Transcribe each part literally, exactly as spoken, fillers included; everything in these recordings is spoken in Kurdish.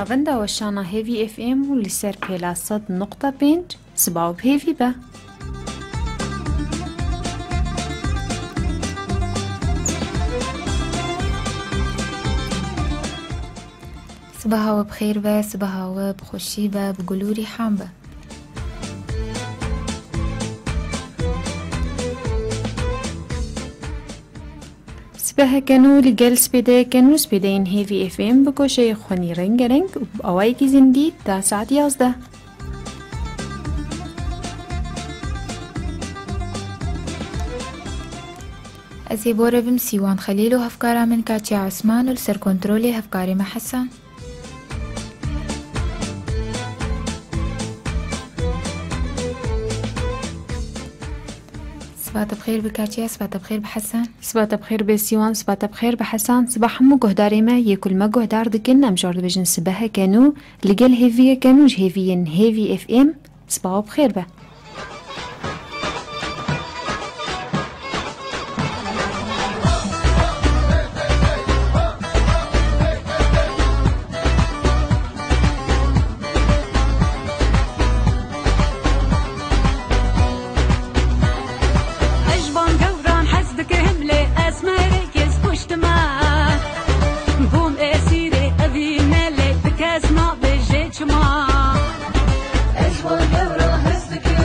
Navenda weşana Hêvî F M û li ser pêla sed nokta pênc, siba û bi hêvî be. Sibaha we bi xêr be, sibaha we bi xweşî be, bi gul û rîhan be. Sibeheke nû li gel spêdeyeke nû spêdeyên Hêvî F M bi goşeyê xwenî rengereng û bi awayekî zindî ta saet yazdeh. Ez ê bore bim Sîwan Xelîl û hevkara min Kaçya Osman û li ser kontrolê hevkarê me Hesen. Siba te bi xêr bi Kaçya, siba te bi xêr bi Hesen. Siba te bi xêr bi Sîwan, siba te bi xêr bi Hesen. Siba hemû guhdarê me yê ku li me guhdar dikin, em ji we re dibêjin sibeheke nû li gel hêviyeke nû ji hêviyên Hêvî F M. Siba we bi xêr be. Ez ji van gewran hez dikim lê ez merê kes kuştime. Bûm esîrê evî nelê bi kes nabêje çima. Ez ji van gewran hez dikim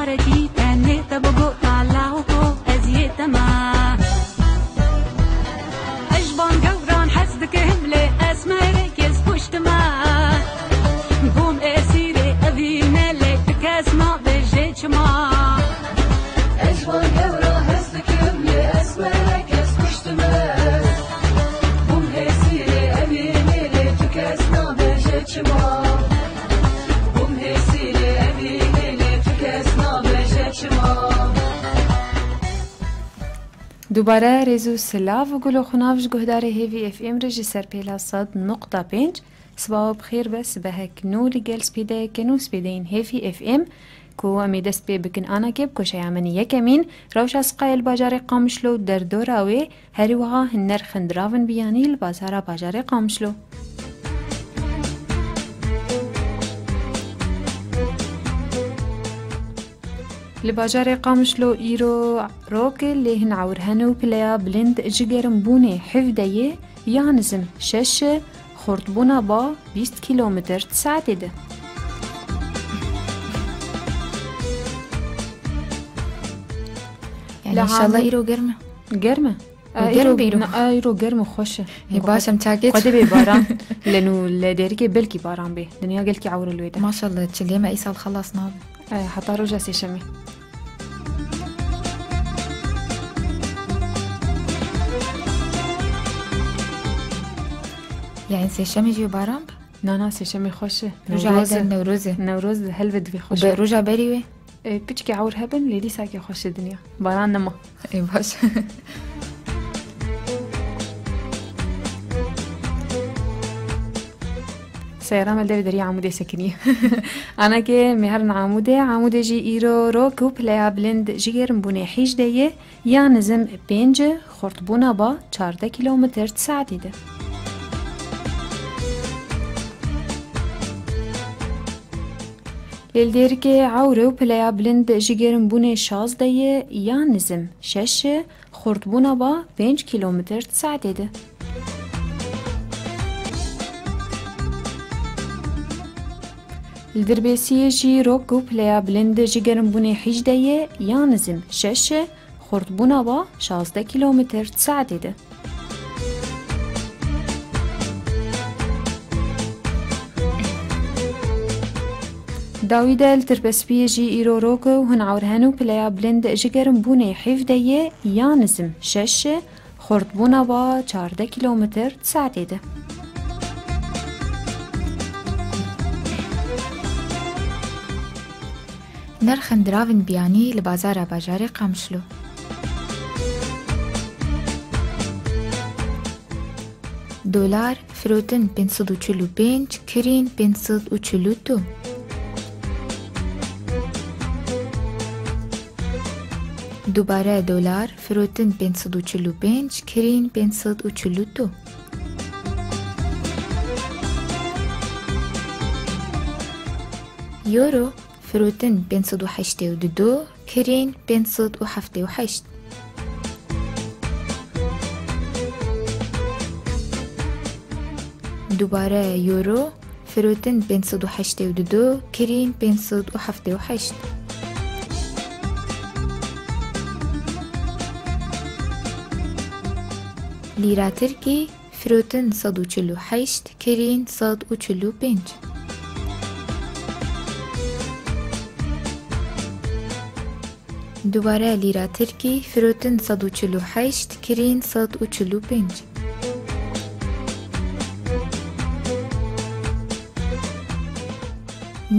Rekî tenê te bi gota lawko ez yê te me. Ez ji van gewran hez dikim lê esmerek ez kuştime. Bûm esîrê evî ne lê ti kes nabêje çima. Ez ji van gewran hez dikim lê esmerek ez kuştime. Bûm esîrê evî ne lê ti kes nabêje çima. Bûm esîrê evî ne lê ti kes nabêje çima. Dubare rêz û silav û gulo xwe nav ji guhdarê Hêvî F M re ji ser pêla sed nokta pênc. Sibawa bi xêr be, sibehek nû li gel spêdeyeke nû spêdeyên Hêvî F M, ku em ê dest pê bikin anakê bi koşeya min yekemîn, rewşa siqayê li bajarê Qamişlo û derdora wê, herî wiha hin nerxên diravin biyanî li bazara bajarê Qamişlo. Li bajarê Qamişlo îro rok e, lê hin ewr hene û pileya bilind ji gerimbûnê hevdeyê ya nizim şeş e, xurtbûna ba bîst kilometre di saetê de. Yani Li înşallah Hamû- îro germ e. Germ e? Û Ay, germ îro, bîro. Na, ay, îro germ û xweş e. Ê, baş em çakê Xwedê bê baran. Lê nû li Dêrikê belkî baran bê. Dinya gelkî ewr li wê de. Maşallah, çilê me îsal xelas nabe. E, heta roja sêşemê. Yani sêşemê jî baran be? Na, na, sêşemê xweş e. Roja Newroz e. Eydên Newroz e. Newroz de helbet divê xweş Û be be. Roja berî wê? E, piçkî ewr hebin, lê dîsa ke xweş e dinya. Baran nema. Ê, baş. Seyara me li devê deriyê Amûdê sekinî. Anakê me herin Amûdê. Amûdê jî îro rok û pileya bilind ji gerimbûnê hîjdeyê ya nizim pênc e, xurtbûna ba çardeh kilometre di saetê de. Lê li Dêrikê ewr e û pileya bilind ji gerimbûnê şazdeyê ya nizim şeş e, xurtbûna ba pênc kilometre di saetê de. Li Dirbêsiyê jî rok û pileya bilind ji gerimbûnê hîjdeyê ya nizim şeş e, xurtbûna ba şazdeh kilometre di saetê de. Dawî de li Tirbespiyê jî îro rok e û hin ewr hene û pileya bilind ji gerimbûnê hevdeyê ya nizim şeş e, xurtbûna ba çardeh kilometre di saetê de. Nerxên diravên biyanî li bazara bajarê Qamişlo. Dolar, firotin pênc sed û çil û pênc, kirîn pênc sed û çil û du. Dubare dolar, firotin pênc sed û çil û pênc, kirîn pênc sed û çil û du. Euro, firotin pênc sed û heştê û du, kirîn pênc sed û heftê û heşt. Dubare euro, firotin pênc sed û heştê û du, kirîn pênc sed û heftê û heşt. Lîra tirkî, firotin sed û çil û heşt, kirîn sed û çil û pênc. Dubare lîra tirkî, firotin sed û çil û heşt, kirîn sed û çil û pênc.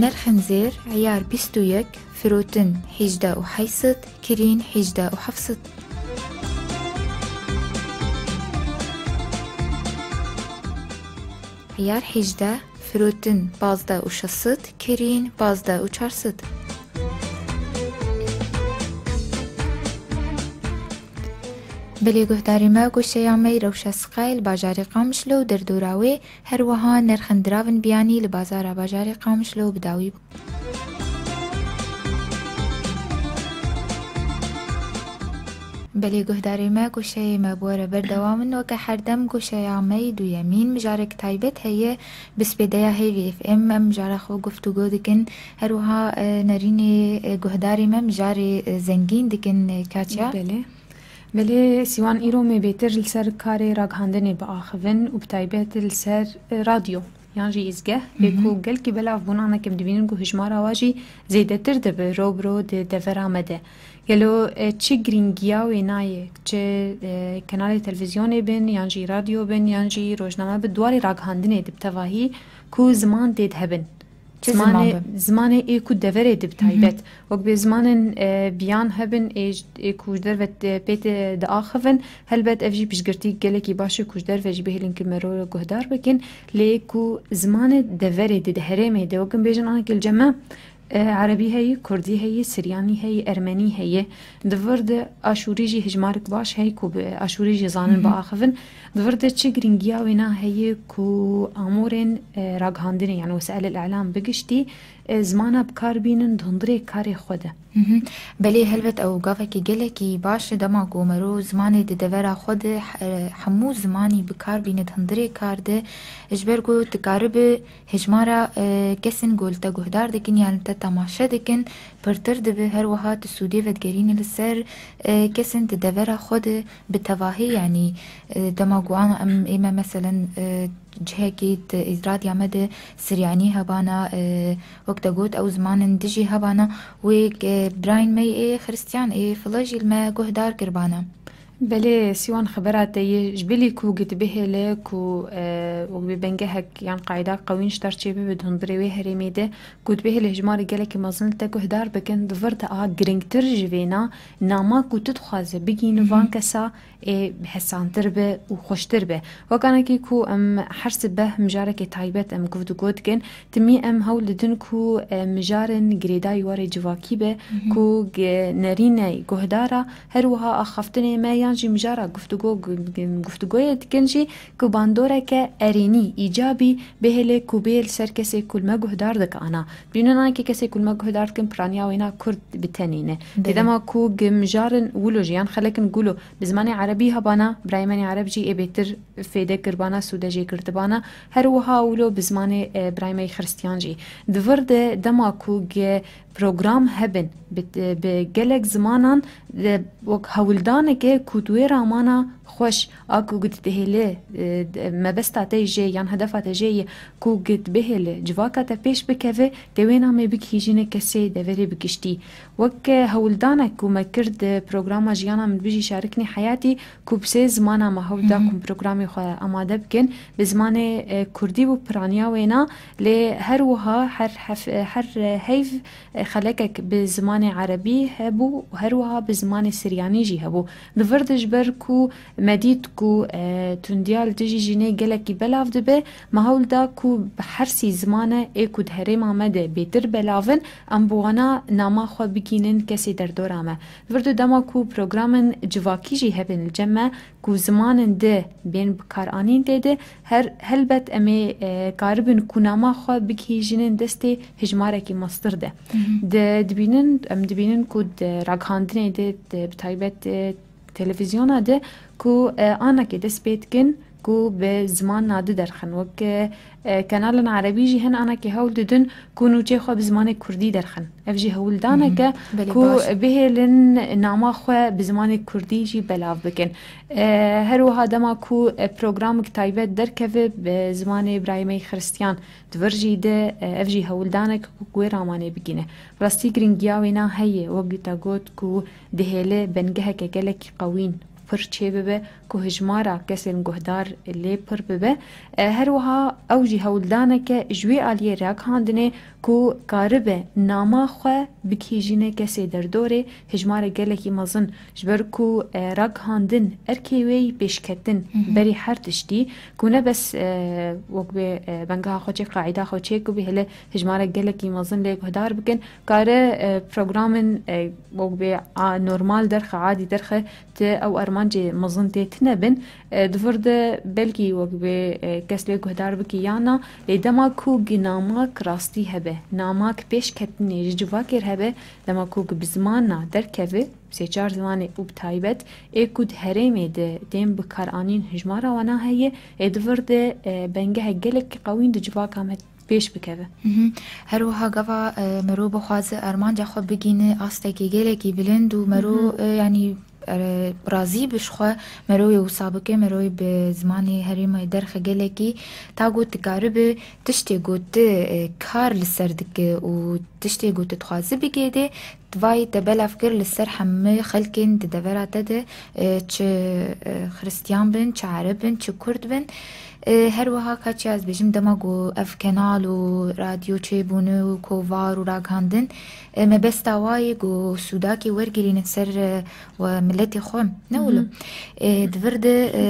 Nerxên zêr, eyar bîst û yek, firotin hejde û heyt sed, kirîn hejde û heft sed. Eyar hejde, firotin pazdeh û şeş sed, kirîn pazdeh û çar sed. Belê guhdarê me, goşeya me yê rewşa siqayê li bajarê Qamişlo û derdora wê, her wiha nerxên diravên biyanî li bazara bajarê Qamişlo bi dawî bû. Belê guhdarê me, goşeyê me bi we re berdewam in. Weke herdem goşeya me yê duyemîn mijarek taybet heye, bi spêdeya Heyvê F M em mijara xwe guftûgo dikin. Her wiha, e, nerînê, e, guhdarê me mijarê, e, zengîn dikin, e, Katya. Belê. Belê, Sîwan, îro me bêtir li ser karê ragihandinê biaxivin û bi taybet li ser, e, radyo yan jî îzgeh, ê Hı hı. ku gelkî belav bûn, aneke em dibînin ku hijmara wa jî zêdetir dibe ro bi ro di devera me de. Gelo, e, çi girîngiya wê nayê, çi, e, kenalê televîzyonê bin, yan jî radyo bin, yan jî rojname bin, di warê ragihandinê de bi tevahî ku ziman tê de hebin? Çi ziman Zimanê, bin? Zimanê ê ku deverê de bi Hı hı. taybet. Wek bê zimanên, e, biyan hebin, ê j-, ê ku ji derve te-, pê te diaxivin, helbet ev jî piştgirtî gelekî baş e ku ji derve jî bihêlin ku me ro guhdar bikin. Lê ku zimanê deverê de, di herêmê de, wek em bêjin, aneke li cem me, e, erebî heye, kurdî heye, siryanî heye, ermenî heye. Di vir de aşûrî jî hijmarek baş heye ku bi aşûrî jî zanin Hı hı. biaxivin. Di vir de çi girîngiya wêna heye ku amûrên, e, ragihandinê, yani wesaîlil îlam bi giştî, e, zimana bi kar bînin di hundirê karê xwe de? Hı hı. Belê, helbet ew gavekî gelekî baş e, dema ku mero zimanê di devera xwe de, e, hemû zimanî bi kar bîne di hundirê kar de, ji ber ku dikaribe hejmara, e, kesên ku li te guhdar dikin yan li te temaşe dikin pirtir dibe, her wiha tu sûdê vedigerîne li ser, e, kesên di devera xwe de bi tevahî, yanî, e, dema ku ana em ê me meselen, e, cihekî di îzradiya me de siryanî hebana, e, wek te got ew zimanên dijî hebana, wê, e, birayên me yê xiristiyan ê file jî li me guhdar kiribana. Belê, Sîwan, xebera te yê ji bilî ku gotbihêle ku, e, wek bê bingehek yan qayda qewîn ji dar çêbibe di hundirê wê herêmê de, gotbihêle hejmarê gelekî mezin li te guhdar bikin, di vir de a girîngtir ji vêna nama ku tu dixwaze bigihînî Hı hı. van kesa ê hesantir be û xweştir be. Wek anekî ku em her sibe mijarekê taybet em guftûgo dikin, timî em hewl didin ku, e, mijarên girêdayî warê civakî be, Hı hı. ku ge-, nerîne guhdara, her wiha axaftinê me yan jî mijara guftûgo, gu-, gu-, guftûgoyê dikin jî ku bandoreke erênî, îcabî bihêle ku bê li ser kesê ku li me guhdar dike ana. Bînin anekê kesê ku li me guhdar dikin piraniya wêna kurd bi tenê ne. Belê. Lê dema ku gi mijarin wilo jî yan xelekin gulo bi zimanê erebî hebana, birayê me yê ereb jî ê bêtir fêde kiribana, sûde jê girtibana. Her wiha wilo bi zimanê, e, birayê me yê xiristiyan jî. Di vir de dema ku gi program hebin bi, bi gelek zimanan, e, wek hewldaneke ku di wê ramana xweş a ku dihêle, e, mebesta te jê yan hedefa te jê ye ku bihêle civaka te pêş bikeve, tê wê namê bigihîjîne kesê deverê bi giştî. Wek hewldanek ku me kir di programa Jiyana Min Bijî Şariknê Heyatî ku bi sê zimana me hewl da Hı hı. ku programê xwe amade bikin, bi zimanê, e, kurdî û piraniya wêna, lê her wiha her hef-, her heyv, e, xelekek bi zimanê erebî hebû û her wiha bi zimanê siryanî jî hebû. Li vir de ji ber ku me dît ku, e, tundiya li dijî jinê gelekî belav dibe, me hewl da ku bi her sî zimane ê ku di herêma me de bêtir belav in, em bi wana nama xwe bigihînin kesê derdora me. Li vir de dema ku programên civakî jî hebin li cem me, ku zimanên di bên bikaranîn tê de, her, helbet em ê, e, karibin ku nama xwe bigihîjînin destê hejmarekî mestir de. Hı hı. Di, dibînin, em dibînin ku di ragihandinê de, di, bi taybet, e, televîzyona de ku, e, anekê dest pê dikin ku bi ziman nadi derxin. Wek, e, e, kenalên erebî jî hin anekê hewl didin ku nûçê xwe bi zimanê kurdî derxin. Ev jî hewldaneke Hı hı. Belê, ku baş. bihêlin nama xwe bi zimanê kurdî jî belav bikin. E, her wiha dema ku, e, programek taybet derkeve bi zimanê birayê me yê xiristiyan, di vir jî de, e, ev jî hewldanek ku wê ramanê bigîne. Rastî girîngiya wêna heye, wek te got ku dihêle bingeheke gelekî qewîn pir çêbibe, ku hijmara kesên guhdar lê pir bibe. E, her wiha ew jî hewldaneke ji wê aliyê ragihandinê ku karibe nama xwe bigihîjîne kesê derdorê, hijmare gelekî mezin. Ji ber ku, e, ragihandin erkê wê yî pêşketin Hı hı. berî her tiştî, ku ne bes, e, wek bê, e, bengeha xwe çê, qaîda xwe çê, ku bihêle hijmare gelekî mezin lê guhdar bikin, kare, e, programên, e, wek bê a, normal derxe, adî derxe, ti ew armancê mezin tê tine bin, e, di vir de belkî wek bê, e, kes lê guhdar bike ya na, lê dema ku gi namak rastî hebe, namak pêşketinê ji civakê re hebe, dema ku gi bi zimana derkeve, sê çar zimanê û bi taybet ê ku di herêmê de tên bi kar anîn hijmara wana heye, ê di vir de, e, bengehek gelekî qewîn di civaka me pêş bikeve. Mhm. Her wiha gava, e, mero bixwaze armanca xwe bigîne astekê gelekî bilind û mero, Mhm. e, yanî, e, razî bi ji xwe, mero yê wisa bike, mero yê bi zimanê herêma yê derxe gelekî, ta got dikaribe tiştê got tu, e, kar li ser dike û tiştê got tu dixwaze bigê dê, vayî te belav kir li ser hemû xelkên di devera te de, e, çi, e, xiristiyan bin, çi ereb bin, çi kurd bin. E, her wiha ka çi ez bêjim, dema ku ev kenal û radyo çêbûne û kovar û ragihandin, e, mebesta wa ye ku sûdakê wergirînin ser, e, we miletê xwe, ne wilo? Mhm. E, di vir de, e,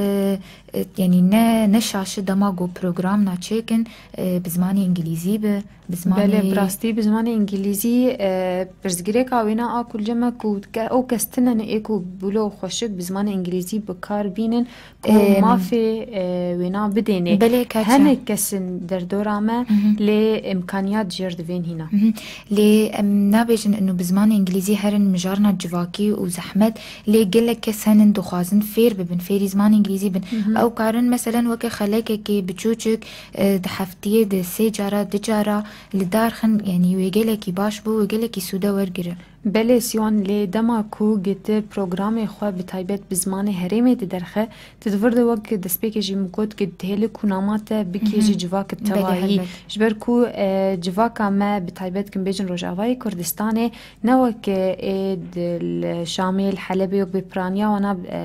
e, yanî ne, ne şaş e dema ku program naçêkin, e, bi zimanê îngilîzî be, bi zimanê Belê, bi rastî bi zimanê îngilîzî, e, pirsgirêka wêna a ku li cem me ku ke-, ew kes tine ne ê ku bilo xweşik bi zimanê îngilîzî bi kar bînin, ku Em, mafê, e, wêna bidênê. Belê, ka çi? Hene kesin derdora me, Mhm. lê imkaniyat jêr divên hîna. Mhm. Lê em nabêjin ino bi zimanê îngilîzî herin mijarna civakî û zehmet, lê gelek kes henin dixwazin fêr bibin, fêrî zimanê îngilîzî bin. Mhm. Ew karin meselen weke xelekekê biçûçik, e, di heftiyê de sê cara, du cara li dar xin, yanî wê gelekî baş bû, wê gelekî sûde wergire. Belê Sîwan, lê dema ku gi tu programê xwe bi taybet bi zimanê herêmê diderxe, tu di vir de wek destpêkê jî min got ku dihêle ku nama te bikê Mhm. ji civak Belê, tevayî. helbet. Ji ber ku, e, civaka me bi taybet kim bêjin Rojavayê Kurdistanê ne wek, e, ê di, li Şamê, li Helebê wek bê piraniya wana, e,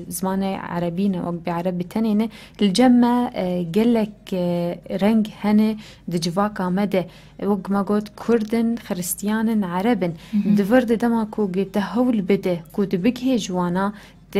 zimanê erebî ne, wek bê ereb bi tenê ne. Li cem me, e, gelek, e, reng hene di civaka me de. Wek me got, Kurd in, Xiristiyan in, Ereb in. Mhm. Di vir de dema ku gi te hewl bide ku tu bigihê ji wana, te,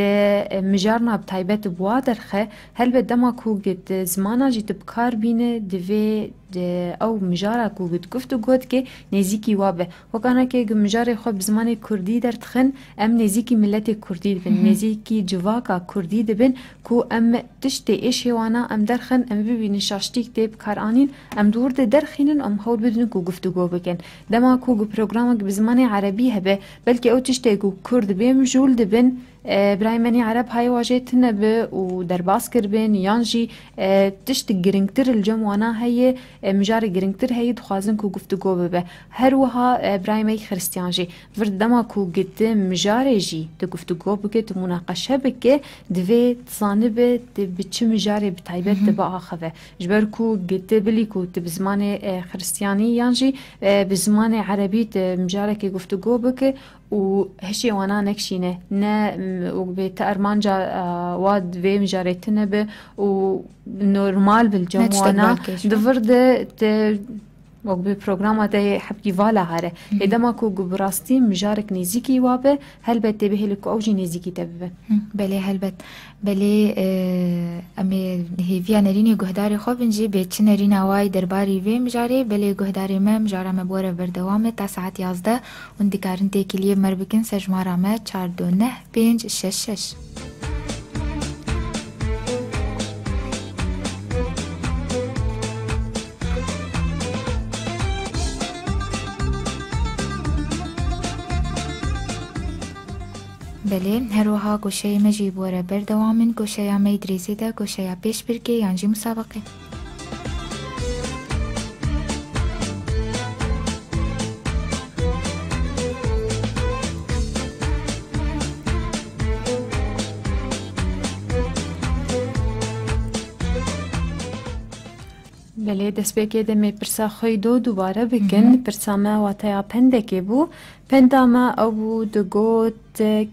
e, mijarna bi taybet bi wa derxe, helbet dema ku gi te zimana jî tu bi kar bîne, divê, e, ew mijara ku gi tu guftûgo dike, nêzîkî wa be. Wek anakê gi mijarê xwe bi zimanê kurdî derdixin, em nêzîkî miletê kurdî dibin, Mhm. nêzîkî civaka kurdî dibin ku em tiştê êşê wana em derxin, em bibînin şaştîk tê bi kar anîn, em di wir de derxînin, em hewl bidin ku guftûgo bikin. Dema ku gu programek bi zimanê erebî hebe, belkî ew tiştê ku kurd bê mijûl dibin, e, birayê me nî ereb hayê wa jê tune bi û derbas kiribin, yan jî, e, tişt giringtir li cem wana heye, e, mijarê giringtir heye, dixwazin ku guftûgo bibe. Her wiha, e, birayê me yî xiristiyan jî. Vir dema ku gi tu mijarê jî tu guftûgo bike, tu munaqeşe bike, divê tu zanibe tu bi çi mijarê bi taybet Hı hı. tu biaxive. Ji ber ku gi tu bilî ku tu bi zimanê, e, xiristiyanî yan jî, e, bi zimanê erebî tu mijarekê guftûgo bike û hişê wana nekişîne. Ne, m, û bê tu armanca, e, wa vê mijarê tune be û normal bi li cem Ne tiştek wana. balkêş be. Di vir de tu Wek bi programa te yê hebkî vala here. Hı hı. Lê dema ku gu bi rastî mijarek nêzîkî wa be, helbet tê bihêle ku ew jî nêzîkî te bibe. Hı, belê helbet. Belê, e, em ê hêviya nerînê guhdarê xwe bin jî bê çi nerîna wayî derbarî vê mijarê, belê guhdarê me, mijara me bi we re berdewam e ta saet yazdeh hûn dikarin têkiliyê bi me re bikin ser jimara me çar du neh pênc şeş şeş. Belê, her wiha goşeyê me jî bi we re berdewam in. Goşeya me yê dirêzê de goşeya pêşbirkê yan jî musabeqê. Belê, destpêkê demê pirsa xwe yî do dubare bikin. Mhm. Pirsa me wateya pendekê bû. Penda me ew bû, digot,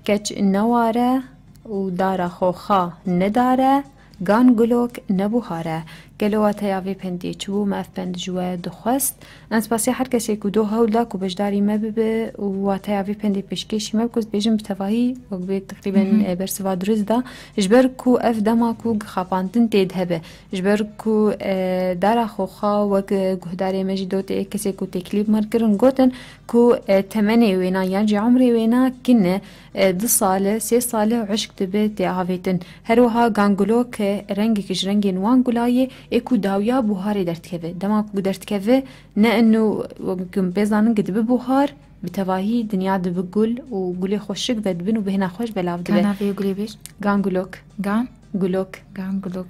keç neware û dara xwe xa nedare, gan gulok nebuhare. Gelo wateya vê pendê çi bû? Me ev pend ji we dixwest. Em spasiya her kesê ku do hewl da ku beşdarî me bibe û wateya vê pendê pêşkêşî me bike, ez dibêjim bi tevahî wek bê teqrîben, Mhm. e, bersiva dirust da. Ji ber ku ev dema ku xapandin tê de hebe. Ji ber ku, e, dara xwexa wek, e, guhdarê me jî dotê kesê ku têkilî bi me kirin gotin ku, e, temenê wêna yan jî umrê wêna kin e, e, du sal e, sê sal e û hişk dibe tê avêtin. Her wiha gangulok e, rengek ji rengên wan gula ye, ê ku dawiya buharê derdikeve. Dema ku derdikeve, ne inu, wek pê zanin, dibe buhar, bi tevahî dinya dibe gul û gulê xweşik vedibin û bêhna xweş belav dibe. Ka navê gulê bêj? Gangulok. Gan? Gulok. Gan gulok.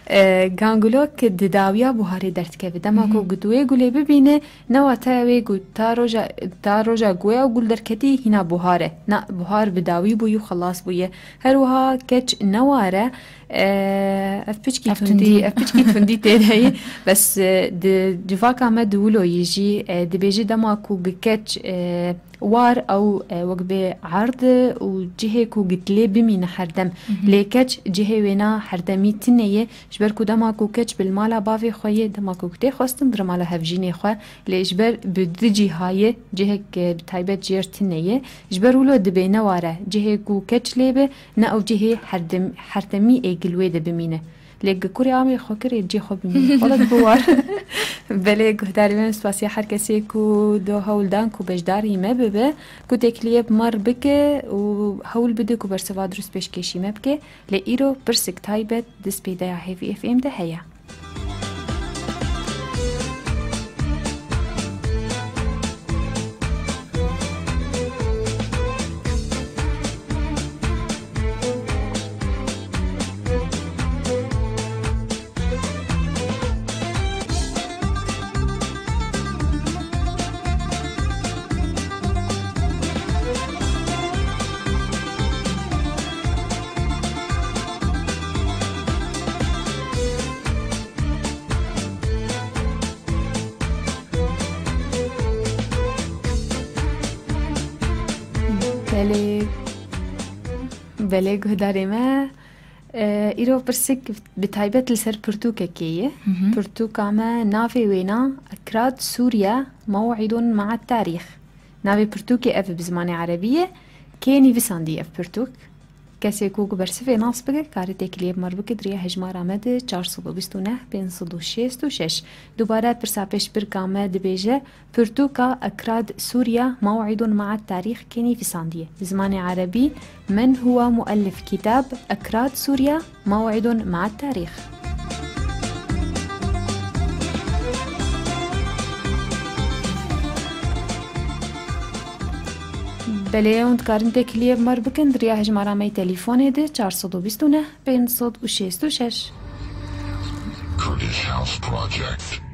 E, gangulok di dawiya buharê derdikeve. Dema ku Mhm. tu wê gulê bibîne, ne wateya wê ku ta roja, ta roja ku ew gul derketî hîna buhar e. Na, buhar bi dawî bûyî û xelas bûye. Her wiha keç ne war e, e, ev piçkî Ev tundî, tundî. Ev piçkî tundî tê de ye. Bes, e, di civaka me di wilo yî jî, e, dibêje dema ku gi keç, e, war ew, e, wek bê erd û cihê ku gitlê bimîne herdem. Mhm. Lê keç cihê wêna herdemî tune ye, ji ber ku dema ku keç bi mala bavê xwe ye, dema ku tê xwestin dire mala hevjînê xwe, lê ji ber bi du cîha ye, cihek, e, bi taybet jêr tune ye. Ji ber wilo dibê ne war e, cihê ku keç lê be, ne ew cihê herdem-, herdemî ê gil wê de bimîne. Lê gi kurê amê xwe kirê cê xwe bimîne. Xwelet biwar. Belê guhdarê me, spasiya her kesê ku do hewl dan ku beşdarî me bibe, ku têkiliyê bi me re bike û hewl bide ku bersiva dirust pêşkêşî me bike. Lê îro pirsik taybet di spêdeya Hêvî F M de heye. Belê, belê guhdarê me. E, îro pirsik bi taybet li ser pirtûkekê ye. Mhm. Pirtûka me navê wê na Ekrad Sûriye Mew'idun Me'et Tarîx. Navê pirtûkê ev bi zimanê erebî ye. Kê nivîsandî ev pirtûk? Kesê ku ku bersivê nas bike, kare têkiliyê bi me re bike, di riya hejmara me de çar sed û bîst û neh pênc sed û şêst û şeş. Dubare pirsa pêşbirka me dibêje, pirtûka Ekrad Sûriye Mew'idun Me'et Tarîx kê nivîsandiye? Bi zimanê erebî, Men huwa muellif kitab Ekrad Sûriye Mew'idun Me'et Tarîx? Belê, hûn dikarin têkiliyê bi me re bikin di riya hejmara me yê telîfonê de çar sed û bîst û neh pênc sed û şêst û şeş. Kurdish House Project.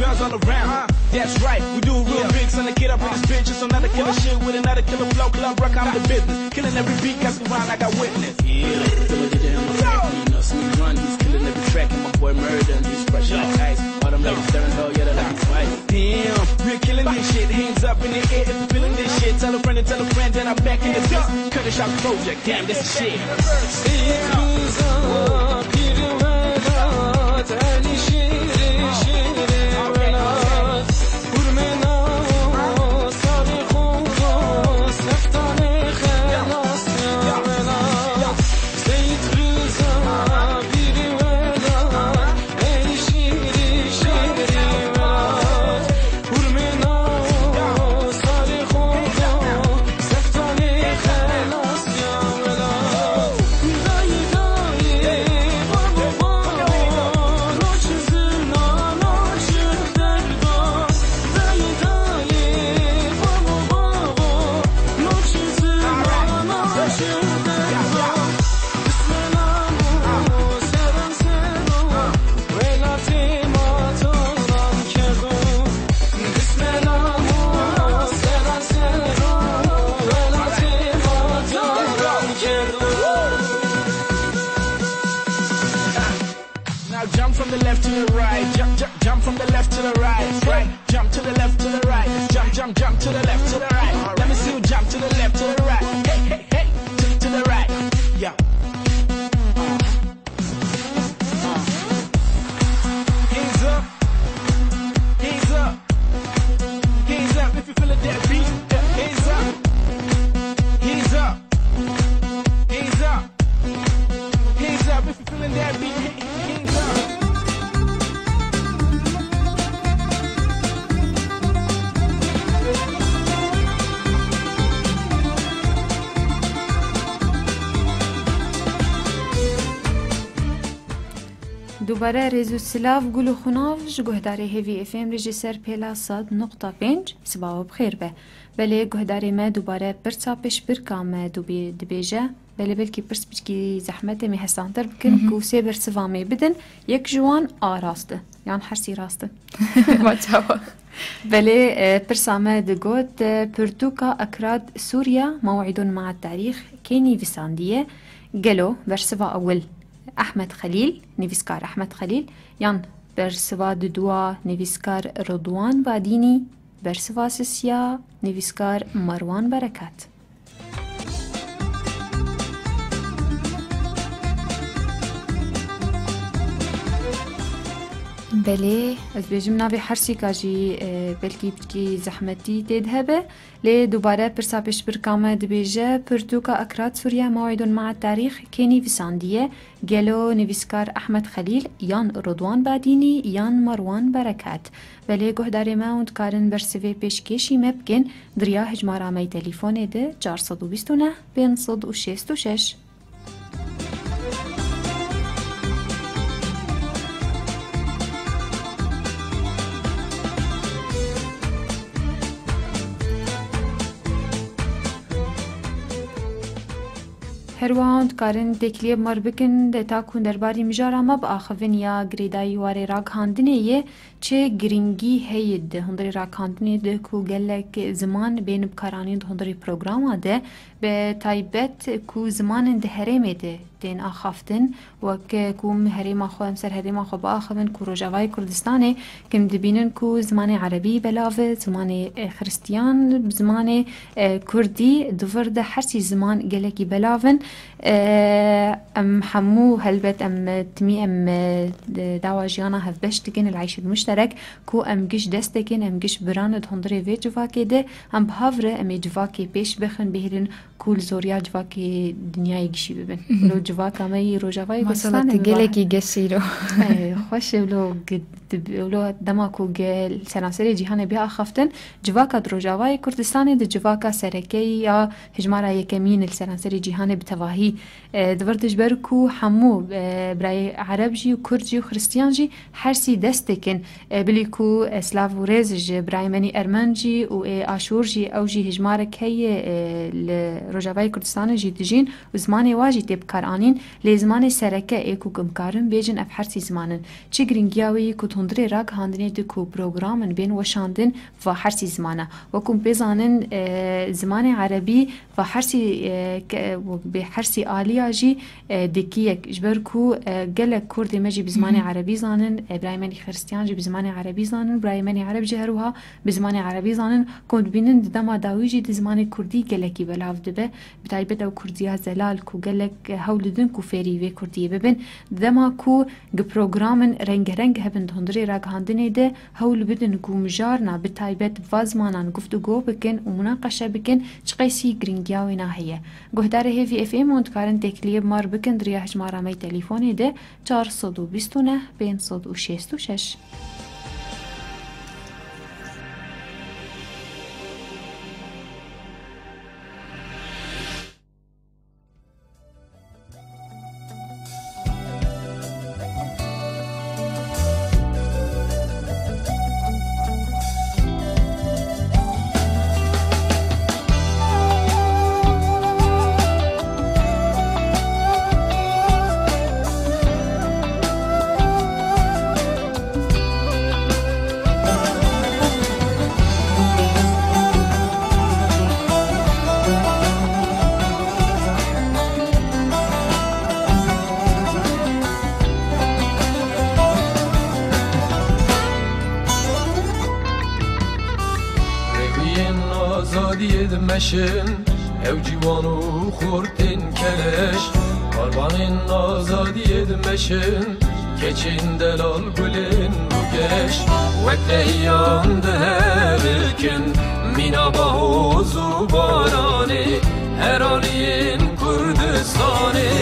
Girls all around, that's right. We do it real big, son. To get up in this bitch, it's another killer shit with another killer flow. Club rock, I'm the business. Killing every beat, got some rhyme, I got witness. Yeah, till a D J on the track, you know, see me run. He's killing every track, and my boy murder, and he's crushing like ice. All them ladies staring, oh yeah, they like his wife. Damn, we're killing this shit. Hands up in the air if you're feeling this shit. Tell a friend and tell a friend that I'm back in the dump. Cut a shot project, damn, this is shit. Seyîd Rıza, Pîr Vedat, Elî Şîrî, Şîrî Welat, Hurmê Nawo, Sarê Xoro, Seftanê Xelas ya Welat. Seyîd Rıza, Pîr Vedat, Ey şîrî, şîrî welat, hurmê nawo, sarê xwe xwe, seftanê xelas ya welat. Dayê, dayê, babo, babo, naçi zina, naçi derda. Dayê, dayê, babo, babo, naçi zina, naçi derda. Now jump from the left to the right, jump, jump, jump from the left to the right, right, jump to the left to the right, jump, jump, jump to the left to the right. Let me see you jump to the left to the right, hey, hey, hey, to, to the right, yeah. Hands up. Hands up. Hands up if you feel it, that beat. Hands up. Hands up. Hands up. Hands up if you feeling that beat. Hands up. Dubare rêz û silav, gul û xunav ji guhdarê Hêvî F M re ji ser pêla sed nokta pênc, siba we bi xêr be. Belê guhdarê me dubare pirsa pêşbirka me dubê-, dibêje. Belê belkî pirs piçkî zehmet e, em ê hesantir bikin Mhm. ku sê bersiva me bidin, yek ji wan a rast e, yan hersî rast e. Ma çawa? Belê, e, pirsa me digot, e, pirtûka Akrad Sûriya, Mew'idun ma'a tarîx, kê nivîsandiye? Gelo bersiva ewil Ehmed Xelîl, nivîskar Ehmed Xelîl, yan bersiva didua nivîskar Ridwan Badînî, bersiva sisiya nivîskar Marwan Berekat. Belê, ez bêjim navê hersîka jî, e, belkî piçkî zehmetî tê de hebe. Lê dubare pirsa pêşbirka me dibêje, pirtûka Akrad Sûriye Mew'idun ma'a tarîx kê nivîsandiye? Gelo nivîskar Ehmed Xelîl, yan Ridwan Badînî, yan Marwan Berekat? Belê guhdarê me, hûn dikarin bersivê pêşkêşî me bikin di riya hejmara me yê telîfonê de, çar sed û bîst û neh, pênc sed û şêst û şeş. Her wiha hûn dikarin têkiliyê bi me re bikin, de ta ku hûn derbarî mijara me biaxivin ya girêdayî warê ragihandinê yê, çi girîngî heye di hundirê ragihandinê de ku gelek ziman bên bikaranîn di hundirê programa de, bi taybet ku zimanên di herêmê de tên axaftin, wek ku em herêma xwe, em ser herêma xwe biaxivin ku Rojavayê Kurdistanê, ku em dibînin ku zimanê erebî belav e, zimanê, e, xiristiyan, zimanê, e, kurdî di vir de hersî ziman gelekî belav in. E, em hemû helbet em, e, timî em, e, d-, dawa jiyana hevbeş dikin, el-eyşil muşterek, ku em giş dest dikin, em giş biran di hundirê vê civakê de, em bi hev re em ê civakê pêş bixin, bihêlin ku li zoriya civakê dinyayê gişî bibin. Mhm. Lo civaka me yî Rojavayê Maşallah, Kurdistanê tu bi gelekî geş îro. Eh, xweş e, lo gi-, dib-, lo dema ku gel seranserê cîhanê bê axaftin, civaka di Rojavayê Kurdistanê di civaka serekeyî ya hejmara yekemîn li seranserê cîhanê bi tevahî, eh, di vir de ji ber ku hemû, e, birayê Ereb jî û Kurd jî û Xiristiyan jî her sî dest dikin. E, bilî ku, e, silav û rêz ji birayê me nî Ermen jî û ê Aşûr jî, ew jî hejmarek heye, e, li Rojavayê Kurdistanê jî dijîn û zimanê wa jî tê bikaranîn. Lê zimanê sereke ê ku em karin bêjin ev her sî ziman in. Çi giringiya wê yî ku di hundirê ragihandinê de ku programin bên weşandin va her sî zimana. Wekû em pê zanin, e, zimanê erebî va her sî, e, ke-, bê her sî aliya jî, e, dikî yek. Ji ber ku, e, gelek Kurdê me jî bi zimanê erebî zanin, e, birayê me nî Xiristiyan jî bi zimanê erebî zanin, birayê me nî Ereb jî her wiha bi zimanê erebî zanin. Ku em dibînin di dema dawî jî di zimanê kurdî gelekî belav dibe. Bi taybet ew kurdiya zelal ku gelek hewl didin ku fêrî vê kurdiyê bibin. Di dema ku gi programin rengereng hebin di hundirê ragihandinê de hewl bidin ku mijarna bi taybet bi va zimanan guftûgo bikin û munaqeşe bikin, çiqasî giringiya wêna heye. Guhdarê Hêvî F M hûn dikarin têkiliyê bi mar bikin di riya hejmara me yê telîfonê de çar sed û bîst û neh pênc sed û şêst û şeş. Rêxiyên azadiyê dimeşin, ew ciwan û xortên keleş. Karvanên azadiyê dimeşin, keçên delal gulên bûgeş. Wek lehiyan dihevikin, mîna bahoz û baranê, her aliyên Kurdistanê.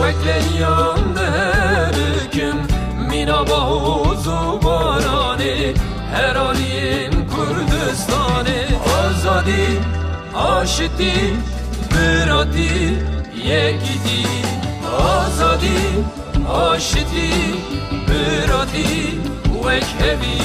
Wek lehiyan dihevikin, mîna bahoz û baranê, her aliyên Kurdistanê. Azadî, aşitî, biratî, yekîtî. Azadî, aşitî, biratî, wek hevî.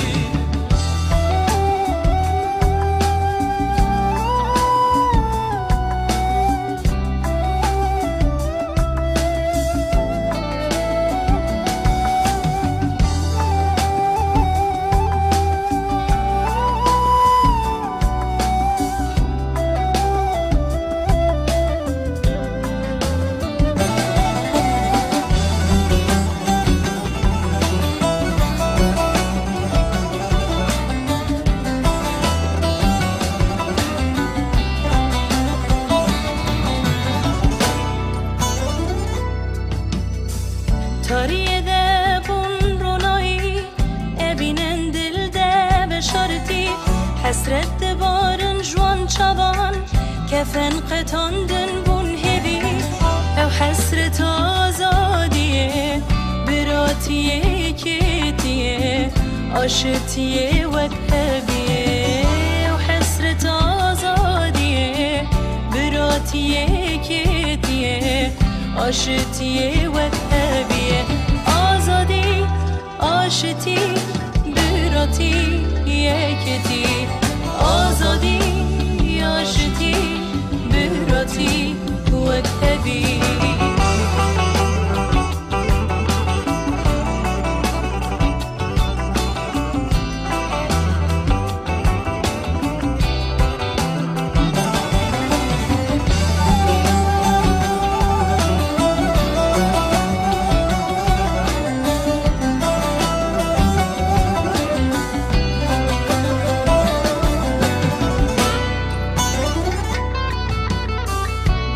Tariyê de bûn ronayî, evînin dil de beşartî. Hesret dibarin ji wan çavan, kefen qetandin bûn hêvî. Ew hesret azadiyê, biratiyê, yekêtiyê, aşitiyê wek heviyê. Ew hesret azadiyê, biratiyê, yekêtiyê, aşitiyê wek heviyê. Azadî, aşitî, biratî, yekêtî. Azadî, aşitî, biratî, wek hevî.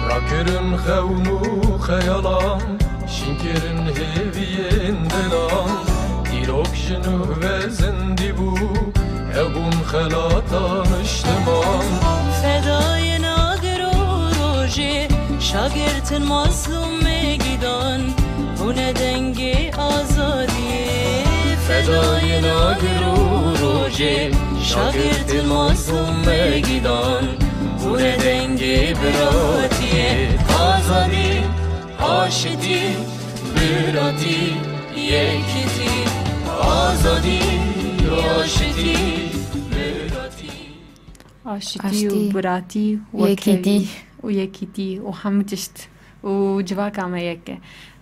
Rakirin xewn û xeyalan, şînkirin hêviyên dilan. Dîrok ji nû ve zindî bû, ew bûn xelata niştiman. Fedayên agir û rojê, şagirtin mazlûm me gîdan, bûne dengê azadiyê. Fedayên agir û rojê, şagirtin mazlûm me gîdan, bûne dengê biratiyê. Azadî, Aşitî, biratî, yekîtî, azadî, aşitî, biratî. Aşitî û Aşitî, biratî, yekîtî. Wekevî û yekîtî û hemû tişt û civaka me yek e.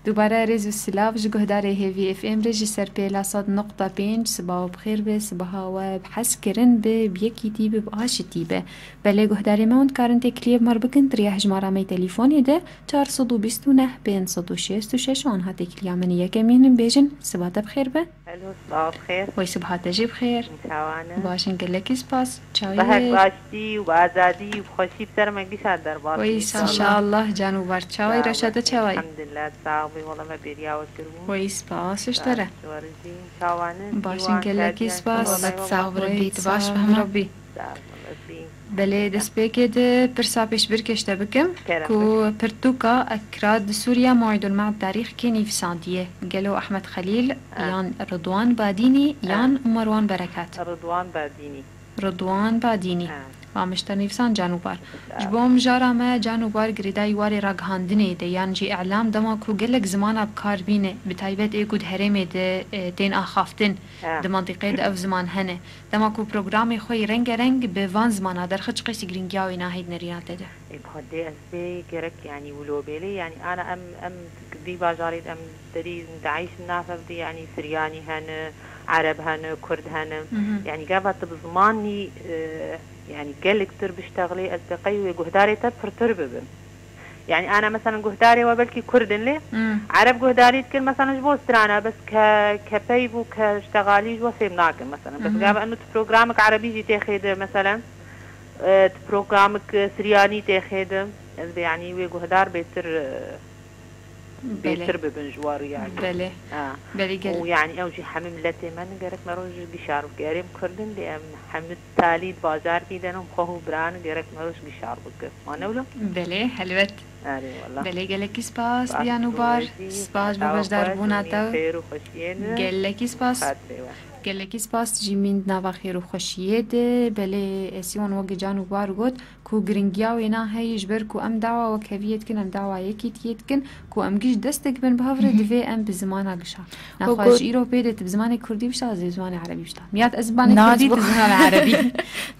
Dubare rêz û silav ji guhdarê Hêvî F M re ji ser pêla sed nokta pênc, siba we bi xêr be, sibaha we bi hez kirin be, bi yekîtî be, bi aşitî be. Belê guhdarê me, hûn dikarin têkiliyê bi me re bikin di riya hejmara me yê telefonê de, çar sed û bîst û neh, pênc sed û şêst û şeş, û anha têkiliya min yekemîn in, bêjin, siba te bi xêr be. Hello, siba bi xêr. Wey siba te jî bi xêr. Çawan in? Baş in, gelekî spas. Çawa yî? Behek bi aştî û bi azadî û bi xweşî bi ser me gişa derbas. Wey, înşallah. Înşallah, can û bar. Çawa yî, rewşa te çawa yî? Elhamdulillah, sax bî, wela me bêriya we kiribû. Wey spas, ji te re. Spas, ji we re jî. Çawan in? Baş in, gelekî spas. Wela sax bi Rabbî, tu baş be hema. Rabbî. Sağ ol, Rabbî. Belê, destpêkê de pirsa pêşbirkê ji te bikim, kerem ku bike. Pirtûka Ekra di Sûriya Mewîdul Me'd Tarîx kê nivîsandiye? Gelo Ehmed Xelîl, Ha. yan Ridwan Badînî, Ha. yan Merwan Berekat? Ridwan Badînî. Ridwan Badînî. Ha. Wa min ji te nivîsan, can û bar. Sağ ol. Ji bo mijara me, can û bar girêdayî warê ragihandinê de yan jî îlam, dema ku gelek zimana bi kar bîne, bi taybet ê ku di herêmê de, e, tên axaftin, Ha. di mentiqeyê de ev ziman hene. Dema ku programê xwe yî rengereng bi van zimana derxe, çiqasî giringiya wê nahêt nerîna te de? Ê, bi xwedê ez bê gerek, yanî, wilo bêlê, yanî, ana em, em di vî bajarê de em derî DAIŞ navê bidî, yanî, Siryanî hene, Ereb hene, Kurd hene. Mhm. Yanî, gava tu bi zimanî, e, yanî, gelektir biştexilê, ez dê qey wê guhdarê te pirtir bibim. Yani, ana, mesela, guhdarê we belkî Kurd in lê, Hmm. Ereb guhdarî dikin, mesela, ji bo strana, bes ke, ke peyv û ke ştegalî ji we fêm nakin, mesela. Bes Mhm. gava eno tu programek Erebî jî tê xêde, mesela, e, tu programek, e, Siryanî tê xêde, ez bê, yani, wê guhdar bêtir, e, Belê. bêtir bibin ji we re, yani. Belê. Ha. Belê, gel- Û, yani, ew jî hemî miletê me ne, gerek me roj gişar bike. Erê em Kurd in lê em hemî Talî di bajarkî de ne, xwe û biran gerek me roj gişar bike. Ma ne wilo? Belê, helbet. Erê, wela. Belê, gelekî spas, Spas diyan û bar. Spas bo beşdarbûna te. Xêr û xweşiyê ne. Gelekî spas. Xatirê we. Gelekî spas, jî mîn di nava xêr û xweşiyê de. Belê, Esîwan weke can û bar got ku giringiya wêna heye, ji ber ku em dawa wekheviyê dikin, em dawa yekîtiyê dikin, ku em giş destek bin bi hev re, Mhm. divê em bi zimana gişa. Naxwe ji îro pê de tu bi zimanê kurdî bişta, ez ê bi zimanê erebî bişta. Miyat ez bi zimanê kurdî, tu bi zimanê erebî.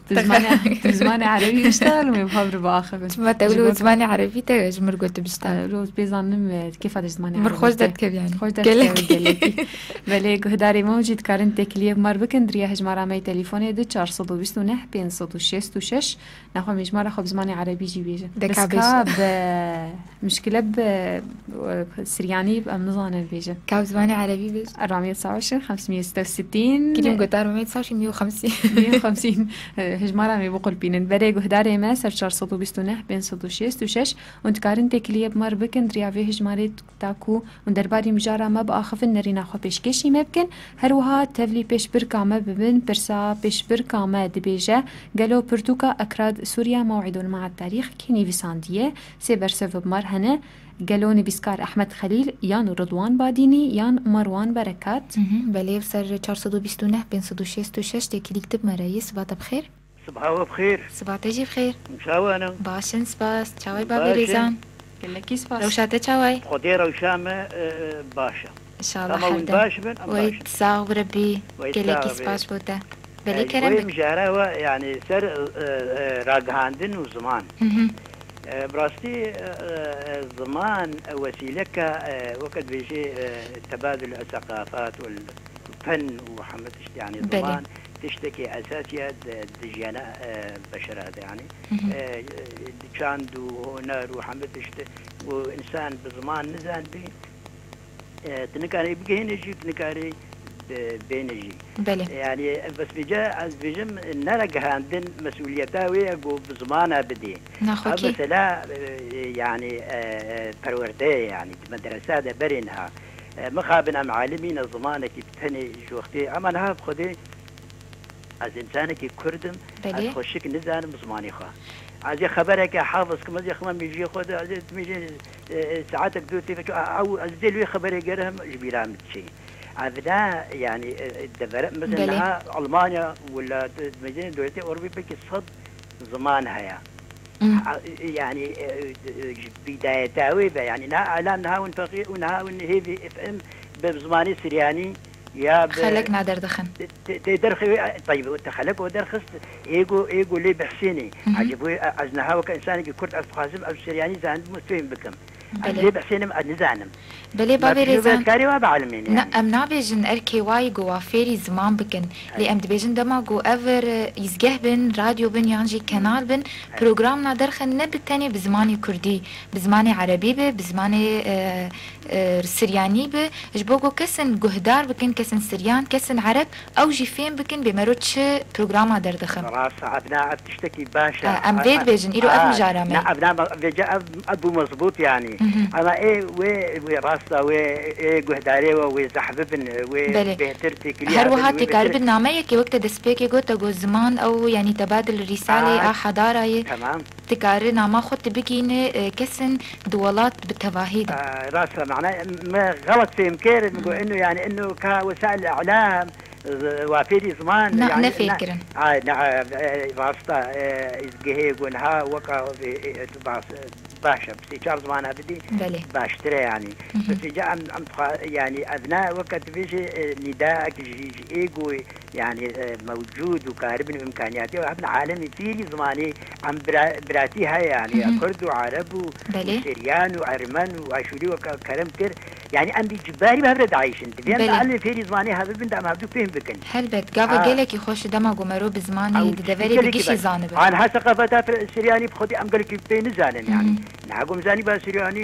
Tu bi zimanê, tu bi zimanê erebî bişta, lê em ê bi hev re biaxivin. Çima te wilo zimanê erebî te ji mir got tu bişta? Wilo pê zanim, e, kêfa te ji zimanê erebî te. Mir xweş derdikeve yani. Xweş derdikeve gelekî. Belê guhdarê me jî dikarin têkiliyê bi me re bikin, di riya hejmara me yê telefonê de çar sed û bîst û neh, pênc sed û şêst û şeş. Naxwe em ê ji me re xwe bi zimanê erebî jî bêjin. Deka bêjin. Bes ka bi, mişkile bi, e, siryanî em nizanin bêjin. Ka bi zimanê erebî bêjin. Erba mî û sî û şeş, xemsî mî û sî û şeş. Kilîm gotar, me sî û şeş, mî û xemsî. Mî û xemsî, e, hejmara me biqulpînin. Berê guhdarê me ser çar sed û bîst û neh, pênc sed û şêst û şeş, hûn dikarin têkiliyê bi me re bikin, di riya vê hejmarê ta ku hûn derbarî mijara me biaxivin, nerîna xwe pêşkêşî me bikin. Her wiha tevlî pêşbirka me bibin, pirsa pêşbirka me dibêje, gelo pirtûka Ekrad Sûriya Mew'idul Me'ad Tarîx kê nivîsandiye? Sê bersiv bi me re hene, gelo nivîskar Ehmed Xelîl, yan Ridwan Badînî, yan Merwan Berekat? Mhm, belê, ser çar sed û bîst û neh, pênc sed û şêst û şeş têkilî kitib me re yê, siba te bi xêr. Siba we bi xêr. Siba te jî bi xêr. Çawa ne? Baş in, spas. Çawa yî babê rêzan? Gelekî spas. Rewşa te çawa ye? Xwedê rewşa me, e, e, baş e. Înşallah her dem. Hûn baş bin, em baş in. Wey, sax bi Rebî. Wey, gelekî spas bo te. Belê, e, kerem bike. Mijara we, yani, ser, e, e, ragihandin û ziman. Hı hı. E, bi rastî, e, e, ziman, e, wesîleka, e, weke dibêjê, e, tebadul seqafat û fen û hemî tişt, yani, belê. Ziman tiştekî esasî ye di, di jiyana, e, beşera de, yani. Hı hı. E, e, çand û huner û hemî tişt û însan bi ziman nizanbî, e, tu nikarî bigihînî jî, tu nikarî bi-, bênî jî. Belê. Yani, bes vêca ez dibêjim, nere gihandin mesûliyeta wê ye ku bi zimana bidî. Naxwe kî? Ev mesela, e, yani, e, e, perwerde ye, yani, di medresa de berê niha. E, mixabin em alimî ne, zimanekî bi tenê ji wextê, ema niha bi Xwedê ez însanekî Kurd im, belê. Ez xweşik nizanim zimanê xwe. Ez ê xebereke hafiz kim, ez ê xime mêjiyê xwe de, ez ê mêjiyê, e, e, saetek du tê, ew, ez dê li wê xeberê gerihim ji bîra min diçe. Ev ne, yani, e, e, devere, mesela, belê. Niha Almanya wila di, di mecên dewletê Ewropî belkî sed ziman heye. Hmm. A, yani, e, e, ji bidayeta wê be, yani, niha elam niha hûn feqî û niha hûn hêvî F M bi zimanê Siryanî ya bi Xelek naderdixin. Te, te derxê wê, e, teyb, te xelek o derxist, ê go, ê go lê behsênê. Hı hı. Ecêb wê, e, ez niha weke insanekî Kurd ez dixwazim ev Siryanî zanibim û fêm bikim. Ez Belê. Lê behsênim, ez nizanim. Belê, Ma bavê piştî Rêzan, karê wa bielmêne na, yani. Em nabêjin erkê wa yî ku wa fêrî ziman bikin. Lê Hey. Em dibêjin dema ku ev, e, îzgeh bin, radyo bin yan jî kenal bin, Hey. Programna derxin ne bi tenê bi zimanê kurdî, bi zimanê erebî be, bi zimanê, e, e, siryanî be, ji bo ku kesin guhdar bikin, kesin siryan, kesin ereb, ew jî fêm bikin bê mero çi programa derdixin. Rast, ev na, ev tiştekî baş e. Ha, em A, vê a, dibêjin, îro ev a, mijara me na, ye. Ev na, vêca ev, ev bû mezbût yani. Mhm. Ama ê, wê, wê rasta, wê, ê guhdarê we, wê zehf bibin, wê Belê. Bêhtir têkilî Her wiha hebin, wê têkar bêhtir bin nameyekê wek te destpêkê got, te got ziman ew, yani tebadil rîsalê Aa, a hedara ye. Tamam. Dikare nama xwe tu bigîne, e, kesin di welat bi tevahî de. Aa, rast e, mana me xelet fêm kir, min got, Hmm. Ino yani, ino ka wesail îlam, Wafêrî ziman, Na, yani, ne fêr na, kirin. Ay, na, e, rasta, e, îzgehê ku niha weka, e, e, tu bas, e, baş e, bi sê çar zimana bidî, Belê. Baştir e, yani. Hı hı. Bi sê ca em, em dixwa-, yani, ev ne weke tu bêjî, e, nîdaek ji, ji ê ku, yani, e, mewcûd û karibin û îmkaniyatê û hebin alemî fêrî zimanê em bira-, biratî heye, yani, Hı hı. Kurd û Ereb û, Belê. Û Siryan û Ermen û Aşûrî weke kerem kir, Yani em bî cibarî bi hev re diayîşin. Divê em Belê. Li alê fêrî zimanê hev bibin de em hevdû fêhm bikin. Helbet, gava Ha. Gelekî xweş e dema ku mero bi zimanê Ew di deverê gelekî digişî baş. Zanibe. Anha seqafeta fir-, Siryanî bi xwedî em gelekî pê nizanin yani. Hı hı. Niha ku em zanî ba Siryanî,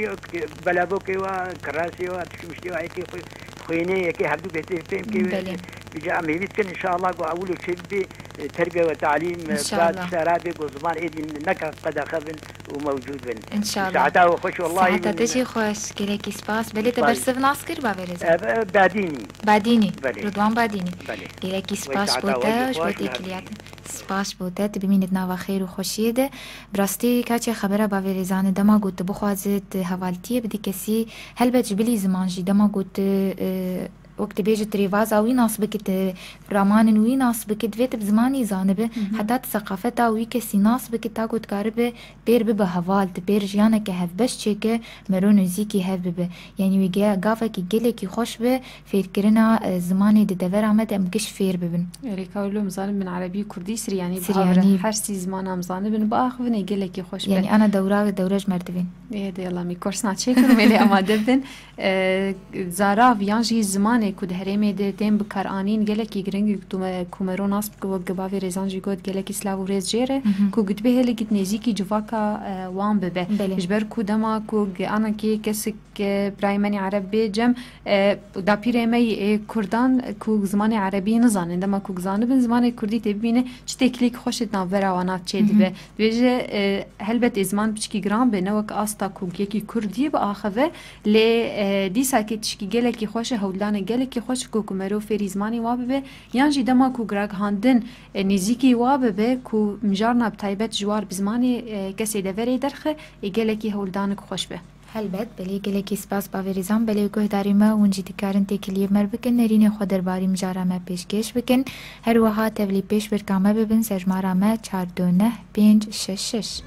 belavokê wa, kirasê wa, tişmiştê wa, yekê xwe-, xwênê, yekê hevdû bêhtir fêhm kê Belê. Vêca em hêvî dikin, inşallah, ku ewil û çê bibê, e, terbiye ve talîm, e, İnşallah. Bi tişta radê ku ziman êdî neke qedexe bin û mewcûd bin. İnşallah. Saeta we xweş, wellahî Saeta min te jî xweş, gelekî spas. Belê te Spas. Bersiv nas kir, bavê Rêzan? E, e, Badînî. Badînî, Belê. Ridwan Badînî. Belê. Gelekî Wê spas saeta bo we te, jî ji bo xweş, têkiliyatê. Spas bo te, tu bimînî di nava xêr û xweşiyê de. Bi rastî kaçê xebera bavê Rêzan e, dema ku tu bixwazî tu hevaltiyê bidî kesî, helbet ji bilî ziman jî, dema ku tu, e, wek tu bêjî, tu rêvaza wî nas bikî, tu ramanên wî nas bikî, divê tu bi zimanî zanibi, Hı hı. Heta tu seqafeta wî kesî nas bikî, ta ku dikaribe pêr bibe heval, tu pêr jiyaneke hevbeş çêke, mero nêzîkî hev bibe. Yanî wê ge-, gavekî gelekî xweş be, fêrkirina, e, zimanê di devera me de em giş fêr bibin. Erê, ka wilo em zanin bin erebî, kurdî, siryanî, Siryanî. Bihawire. Her sî zimana em zanibin, biaxivin ê gelekî xweş be. Yanî ana dewra, dewre ji me re divên. Ê, de yala, mî korsna çêkin, wê lê amade bin. E, zarav yan jî zimanê ku di herêmê de tên bikaranîn gelekî giring e, ku me-, ku mero nas bike, wek bavê Rêzan jî got, gelekî silav û rêz jê re, Mhm. Ku gotibê hêlekî di nêzîkî civaka, e, wan bibe. Belê. Ji ber ku dema ku ge-, anakê kesik, e, birayê me nî ereb bê cem, e, dapîrê me yê, e, kurdan ku zimanê erebî nizanin, dema ku zanibin zimanê kurdî tê bibîne, çi têkiliyek xweş ê di navbera wana çê dibe. Mhm. Dibêje, e, helbet ê ziman piçkî giran be, ne wek asta ku yekî kurdî biaxive, lê, e, dîsakê tişkî gelekî xweş e, hewldanek gelekî xweş e ku, ku merov fêrî zimanê wa bibe, yan jî dema ku giragihandin, e, nêzîkî wa bibe ku mijarna bi taybet ji war bi zimanê, e, kesê deverê derxe, ê gelekî hewldanek xweş be. Helbet, belê, gelekî spas bavê Rêzan, belê guhdarî me, hûn jî dikarin têkiliyê me re bikin, nerînê xwe derbarî mijara me pêşkêş bikin. Her wiha tevlî pêşbirka me bibin, serjmara me çar du neh pênc şeş şeş.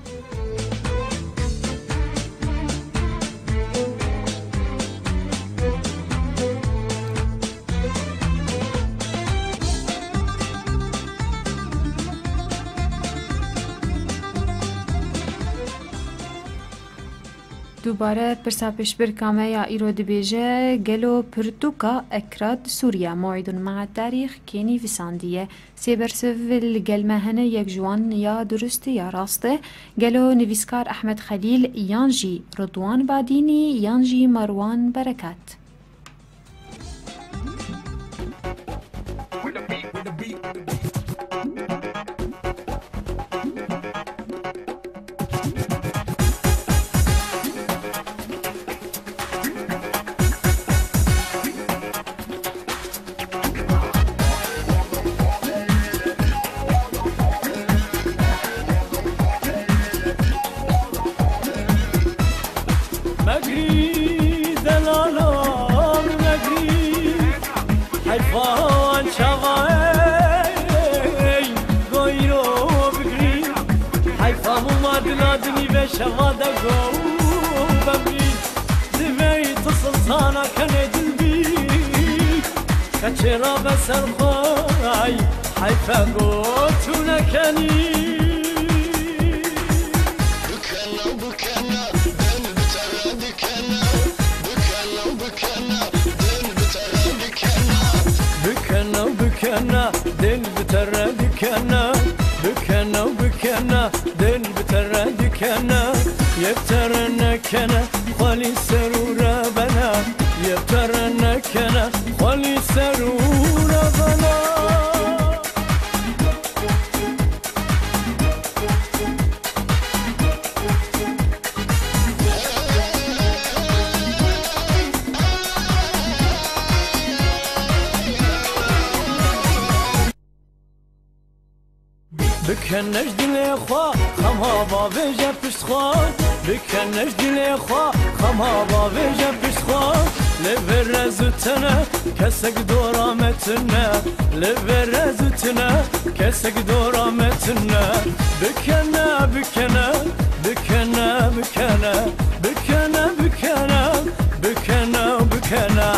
Dubare pirsa pêşbirka me ya îro dibêje, gelo pirtûka Ekra di Sûriya, Mewîdun Me'a Tarîx, kê nivîsandiye? Sê bersiv li gel me hene, yek ji wan ya durust e ya rast e. Gelo nivîskar Ehmed Xelîl, yan jî Ridwan Badînî, yan jî Merwan Berekat? Megrî delalan megrî, heyfan çava ey, goyro bigrî, heyfa huma dila Çava de go bemî, divey tu sultana kenê dilbî. Keçê rabe ser xwe, ay, heyfe go tu nekenî. Bikene, bikene, dil bi te re dikene. Bikene, bikene, dil bi te re dikene. Bikene, bikene, dil bi te re dikene. Bikene, bikene, dil bi te re dikene. Yek te re nekene, xwelî ser û re bene. Yek te re nekene, xwelî ser û re bene. Bikene ji dilê xwe, xema bavêje pişt xwe. Bikene ji dilê xwe, xema bavêje pişt xwe. Lê vê rez û tene, kesek dora me tune. Lê vê rez û tune, kesek dora me tune. Bikene, bikene, bikene, bikene, bikene, bikene, bikene, bikene.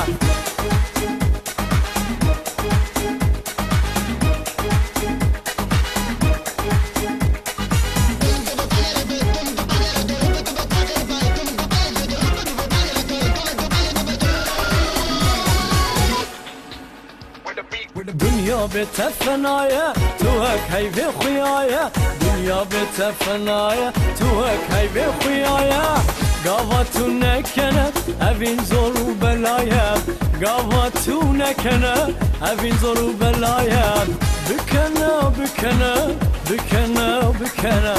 Dinya bê te fena ye, tu wek heyvê xuya ye. Dinya bê te fena ye, tu wek heyvê xuya ye. Gava tu nekene, evîn zor û bela ye. Gava tu nekene, evîn zor û bela ye. Bikene, bikene, bikene, bikene,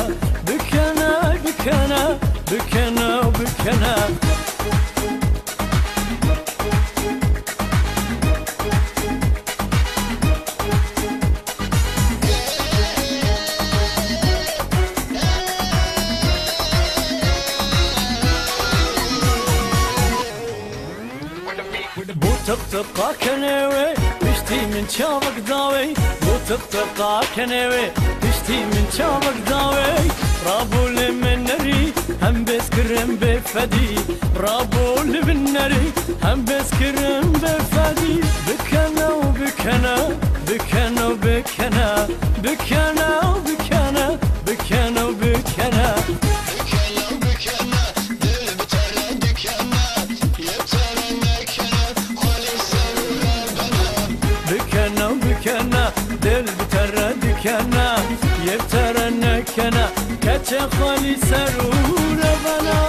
bikene, bikene, bikene, bikene. Bo tiqtiqa kenê wê, piştî min çavek dawê. Bo tiqtiqa kenê wê, piştî min çavek dawê. Rabo li min nerî, hem bêzkirin bê fedî. Rabo li min nerî, hem bêzkirin bê fedî. Bikene û bikene, bikene û bikene, bikene û bikene, bikene û bikene. Bikene û bikene, dil bi te re dikene. Yek te re nekene, xwelî ser û re bene. Bikene û bikene, dil bi te re dikene. Yek te re nekene, keçê xwelî ser û re bene.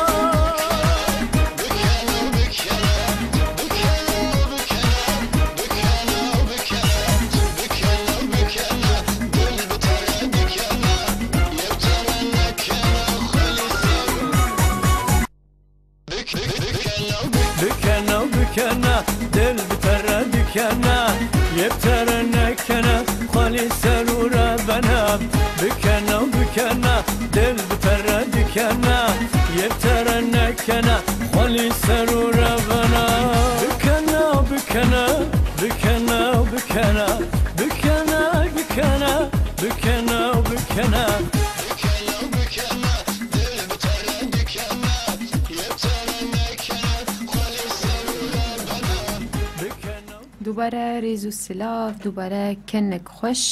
Bikene û bikene, bikene û bikene, bikene û bikene, bikene û bikene, dil bi te re dikene. Yek te re nekene, xwelî ser û Bikene û bikene, dil bi te re dikene. Yek te re nekene, xwelî ser û re bene. Bikene û bikene, dil bi te re dikene. Yek te re nekene, xwelî ser û re bene. Bikene û bikene, bikene û bikene. Bikene, bikene, bikene û bikene. Dubare rêz û silav, dubare kenek xweş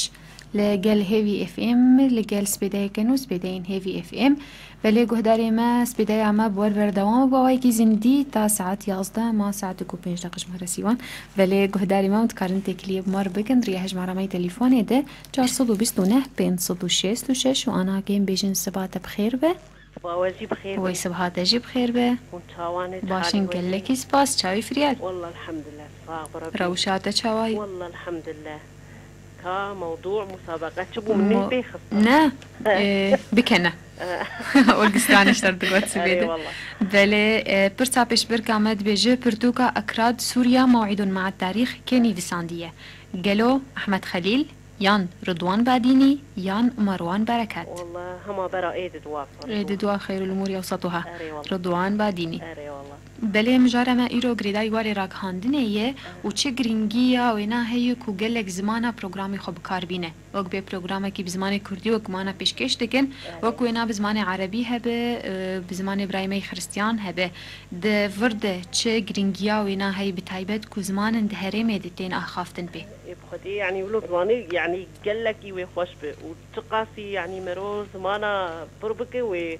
li gel Hêvî F M, li gel spêdeyeke nû, spêdeyên Hêvî F M. Belê guhdarê me, spêdeya me bi we re berdewam e, bi awayekî zindî ta saet yazdeh, ma saet û pênc deqe ji me re sîwan. Belê guhdarê me, hûn dikarin têkiliyê bi me re bikin, riya hejmara me yê telefonê de çar sed û bîst û neh pênc sed û şêst û şeş û ana kêm bêjin siba te bi xêr be. Siba we jî bi xêr be. Wey siba te jî bi xêr be. Hûn çawan ê? Baş in, gelekî spas, çawî firiyel? Wallah elhamdulillah, sax bi Rebbî. Rewşa te çawa ye? Wallah elhamdulillah. Ka mewdû musabeqe çi bû, min Mo-, bê xistin. Ne, e, bikene. E. Olgistan îşler digot sibê de. Erê wallah. Belê, e, pirsa pêşbirka me dibêje, pirtûka Akrad Sûriya mew'îdun me'at tarîx kê nivîsandiye? Gelo Ahmet Xelîl, yan Ridwan Badînî, yan Marwan Bereket? Wallah, hema bera êdî dua. Êdî dua, xeyrul umûr ewsatuha. Erê wallah. Ridwan Badînî. Erê wallah. Belê, mijara me îro girêdayî warê ragihandinê ye û çi girîngiya wêna heye ku gelek zimana programê xwe bi kar bîne. Wek bê programekî bi zimanê kurdî wek mana pêşkêş dikin, wek wêna bi zimanê erebî hebe, e, bi zimanê birayê me yê xiristiyan hebe. Di vir de çi girîngiya wêna heye bi taybet ku zimanin di herêmê de tên axaftin pê? Ê bi Xwedê, yanî wilo zimanê, yanî gelekî wê xweş be û çiqasî, yanî mero zimana pir bike wê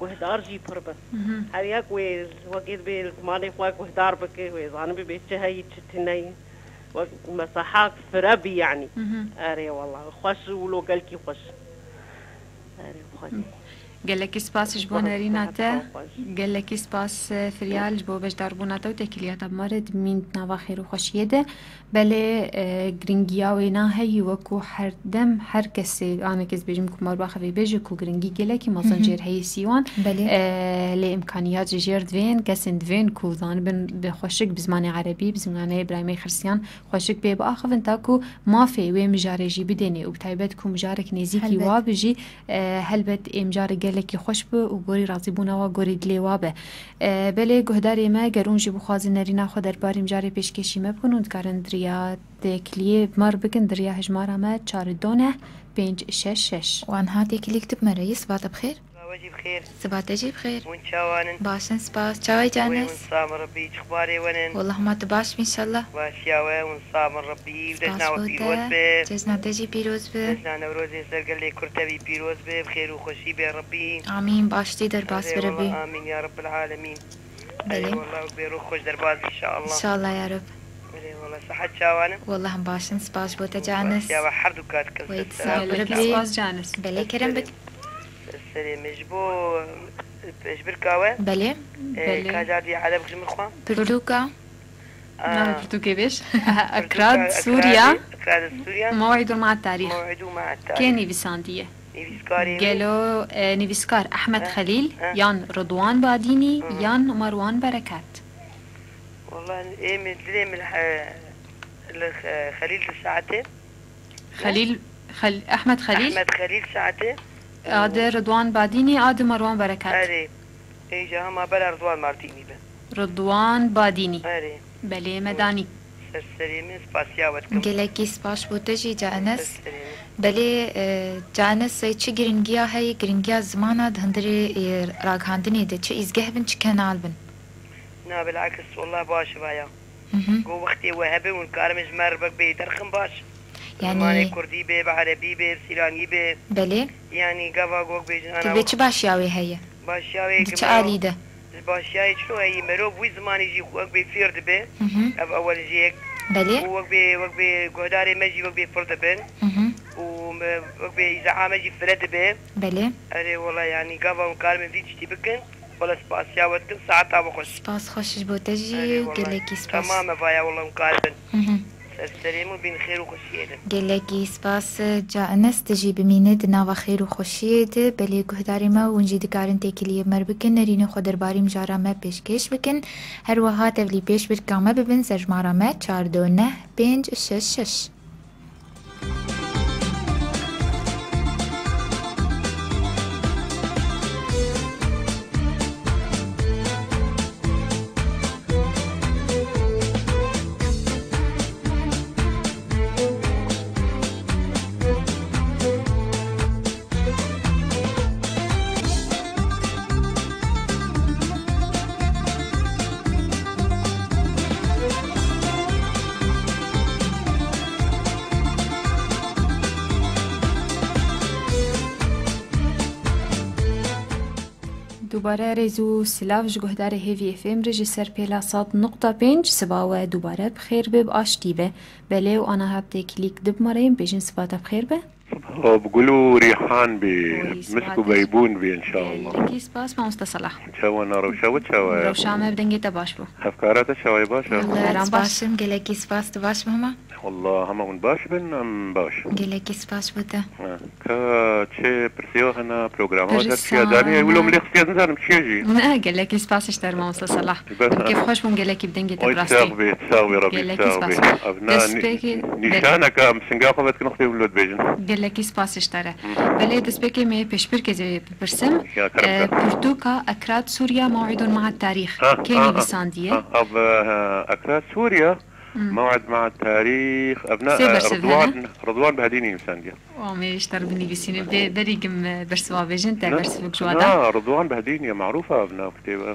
guhdar jî pir bin. Mhm. Her yek wê wekê dibê zimanê xwe guhdar bike, wê zanibê bê çi heyî, çi tune yî. Wek mesaha fire bî, yanî. Mhm. Erê, wela xweş, wilo gelkî xweş. Erê, xweş. Gelekî spas ji bo nerîna te. Gelekî spas, e, Firyal, ji bo beşdarbûna te û têkiliya te bi me re, dimîn di nava xêr û xweşiyê de. Belê, e, girîngiya wêna heyî, wekû her dem her kesê, anekê ez bêjim ku me baxe vê bêje ku girîngî gelekî mezin Hı hı. jêr heyî sîwan. Belê. E, lê îmkaniyat ji jêr divên, kesên divên ku zanibin bi xweşik bi zimanê erebî, bi zimanê birayê me yê xiristiyan xweşik pê biaxivin, ta ku mafê wê mijarê jî bidênê û bi taybet ku mijarek nêzîkî Helbet. wa bi jî, e, helbet ê mijarê gelekî xweş bi û gorî razîbûna wa gorî dilê wa be. E, belê guhdarê me, ger hûn jî bixwazin nerîna xwe derbarê mijarê pêşkêşî me bikin, hûn dikarin di riya têkiliyê bi me re bikin, di riya hejmara me çar du neh pênc şeş şeş. Wan ha têkilîk tu bi me re yî, siba te bi xêr. Siba we jî bi xêr. Siba te jî bi xêr. Hûn çawan in? Baş in, spas. Çawa yî Canes? Hûn sax bin Rebbî, çi xebarê we ne? Wallah ma tu baş bî înşallah. Baş ya we, hûn sax bin Rebbî. Spas Cejna we bo pîroz te. Be. Cejna te jî pîroz be. Cejna Newrozê ser gelê Kurd te bî pîroz be, bi xêr û xweşî be Rebbî. Amîn, baş tê derbas be Rebbî. Eyvallah, amîn ya Rebbel alemîn. Belê. Eyvallah, wek bê rû xweş derbas bî, inşallah. İnşallah ya Reb. Belê, wala sihet çawan e? Wallah em baş in, spas bo te Canis. Spas ya we her du kat kin. Weyt sağ ol, Gelekî Rebî. Spas Canis. Belê kerem bik. Serê me ji bo, e, pêşbirka we. Belê. E, Belê. Ka carî Ereb ji min xwe. Pirtûka. Aa. Navê pirtûkê bêj. Pirtûka Akrad Akrad Sûriya. Akrad Sûriya. Mew'idun ma'a tarîx. Mew'idun ma'a tarîx. Kê nivîsandiye? Nivîskarê wî? Gelo, e, nivîskar Ehmed He, Xelîl he. yan Ridwan Badînî Hı hı. yan Marwan Berekat? Wala ê min dilê min he, li Xe-, Xelîl di saetê. Xelîl, Xel-, Ehmed Xelîl? Ehmed Xelîl saetê. Adi Ridwan Badînî, adi Marwan Berekat. Erê. Ê, ji hema bela Ridwan Mardînî be. Ridwan Badînî. Erê. Belê, me danî. Ser serê min, spasiya we dikim. Gelekî spas bo te jî, Ca Enes. Ser serê min. Belê, e, Ca Enes, e, çi giringiya heye, giringiya zimana di hundirê, e, ragihandinê de, çi îzgeh bin, çi kenal bin? Na, bilakis, wallah baş vaya. Hı hı. Go wextê we hebe, hûn karibin ji me re wek bê derxin baş. Yanî Zimanê kurdî be, bi erebî be, bi sîranî be. Belê. Yanî gava go wek bêjin Tu ana bê wek çi başiya wê heye? Başiya wê Di ki çi mero-, alî de? Di başiyayê çilo heyî, merov wî zimanî jî wek bê fêr dibe. Hı hı. Ev ewel jê yek. Belê. Û wek bê, wek bê guhdarê me jî wek bê fir dibin. Hı hı. Û me, wek bê îzaha me jî fire dibe. Belê. Erê wela yanî gava hûn karibin vî tiştî bikin. Wela spasiya we dikim, saeta we xweş. Spas xweş ji bo te jî, Erê wela. Gelekî spas. Temam e vaya wela hûn karibin. Hı hı. Ser serê min û bîn xêr û xweşiyê de. Gelekî spas, Ca Enes, tu jî bimîne di nava xêr û xweşiyê de. Belê guhdarê me, hûn jî dikarin têkiliyê me re bikin, nerînê xwe derbarî mijara me pêşkêş bikin. Her wiha tevlî pêşbirka me bibin, ser jimara me çar du neh pênc şeş şeş. Dubare rêz û silav ji guhdarê Hêvî F M re ji ser pêla sed nokta pênc. Siba we dubare bi xêr be, bi aştî be. Belê û ana hevdê kilîk dibmareyim, bêjin siba te bi xêr be. Siba bi gul û rîhan bê, Oy, misk û siba te. beybûn bê, înşallah. Gelekî spas, mamoste Salah. Çawa na rewşa we çawa ye? Rewşa me bi dengê te baş bû. Hevkara te çawa ye, baş e? Wela, Selam, baş. Baş im, gelekî spas, tu baş bî hema? Wallah, hema hûn baş bin, em baş. Gelekî spas bo te. Ha, ka çi pirsiya hene, programa we ser çi ye? Pirsa zanî, ew lo hene. Min lê xistiye nizanim çi ye jî. Ne, gelekî spas ji te re, mamosta Salah. Bes. Em kêfxweş bûn gelekî bi dengê te bi rastî. Sax bê, sax bê, Rebî, sax bê. Gelekî spas. Ev na nî-, nîşaneke em singa xwe vedikin, xwedê wilo dibêjin. Gelekî spas ji te re. Hı. Belê, destpêkê me pêşbirkê zê bipirsim. Ya, kerem, e, kerem. Pirtûka Akrad Sûriya, Mew'idun Ma'a Tarîx. Ha, kê ha, ha, nivîsandiye? Ha, ha, bi, ha, Akrad Sûriya. Hmm. Mew'id Ma'a Tarîx, ev ne, Sê e, bersivê Ridwan, hene? Ridwan Behdînî nivîsandiye. Û em ê ji te re binivîsînin. Bê, berî gim, e, bersiva bêjin, te bersivek ji wa da. Na, Ridwan Behdînî ye, marûf e ev nav kitêb e.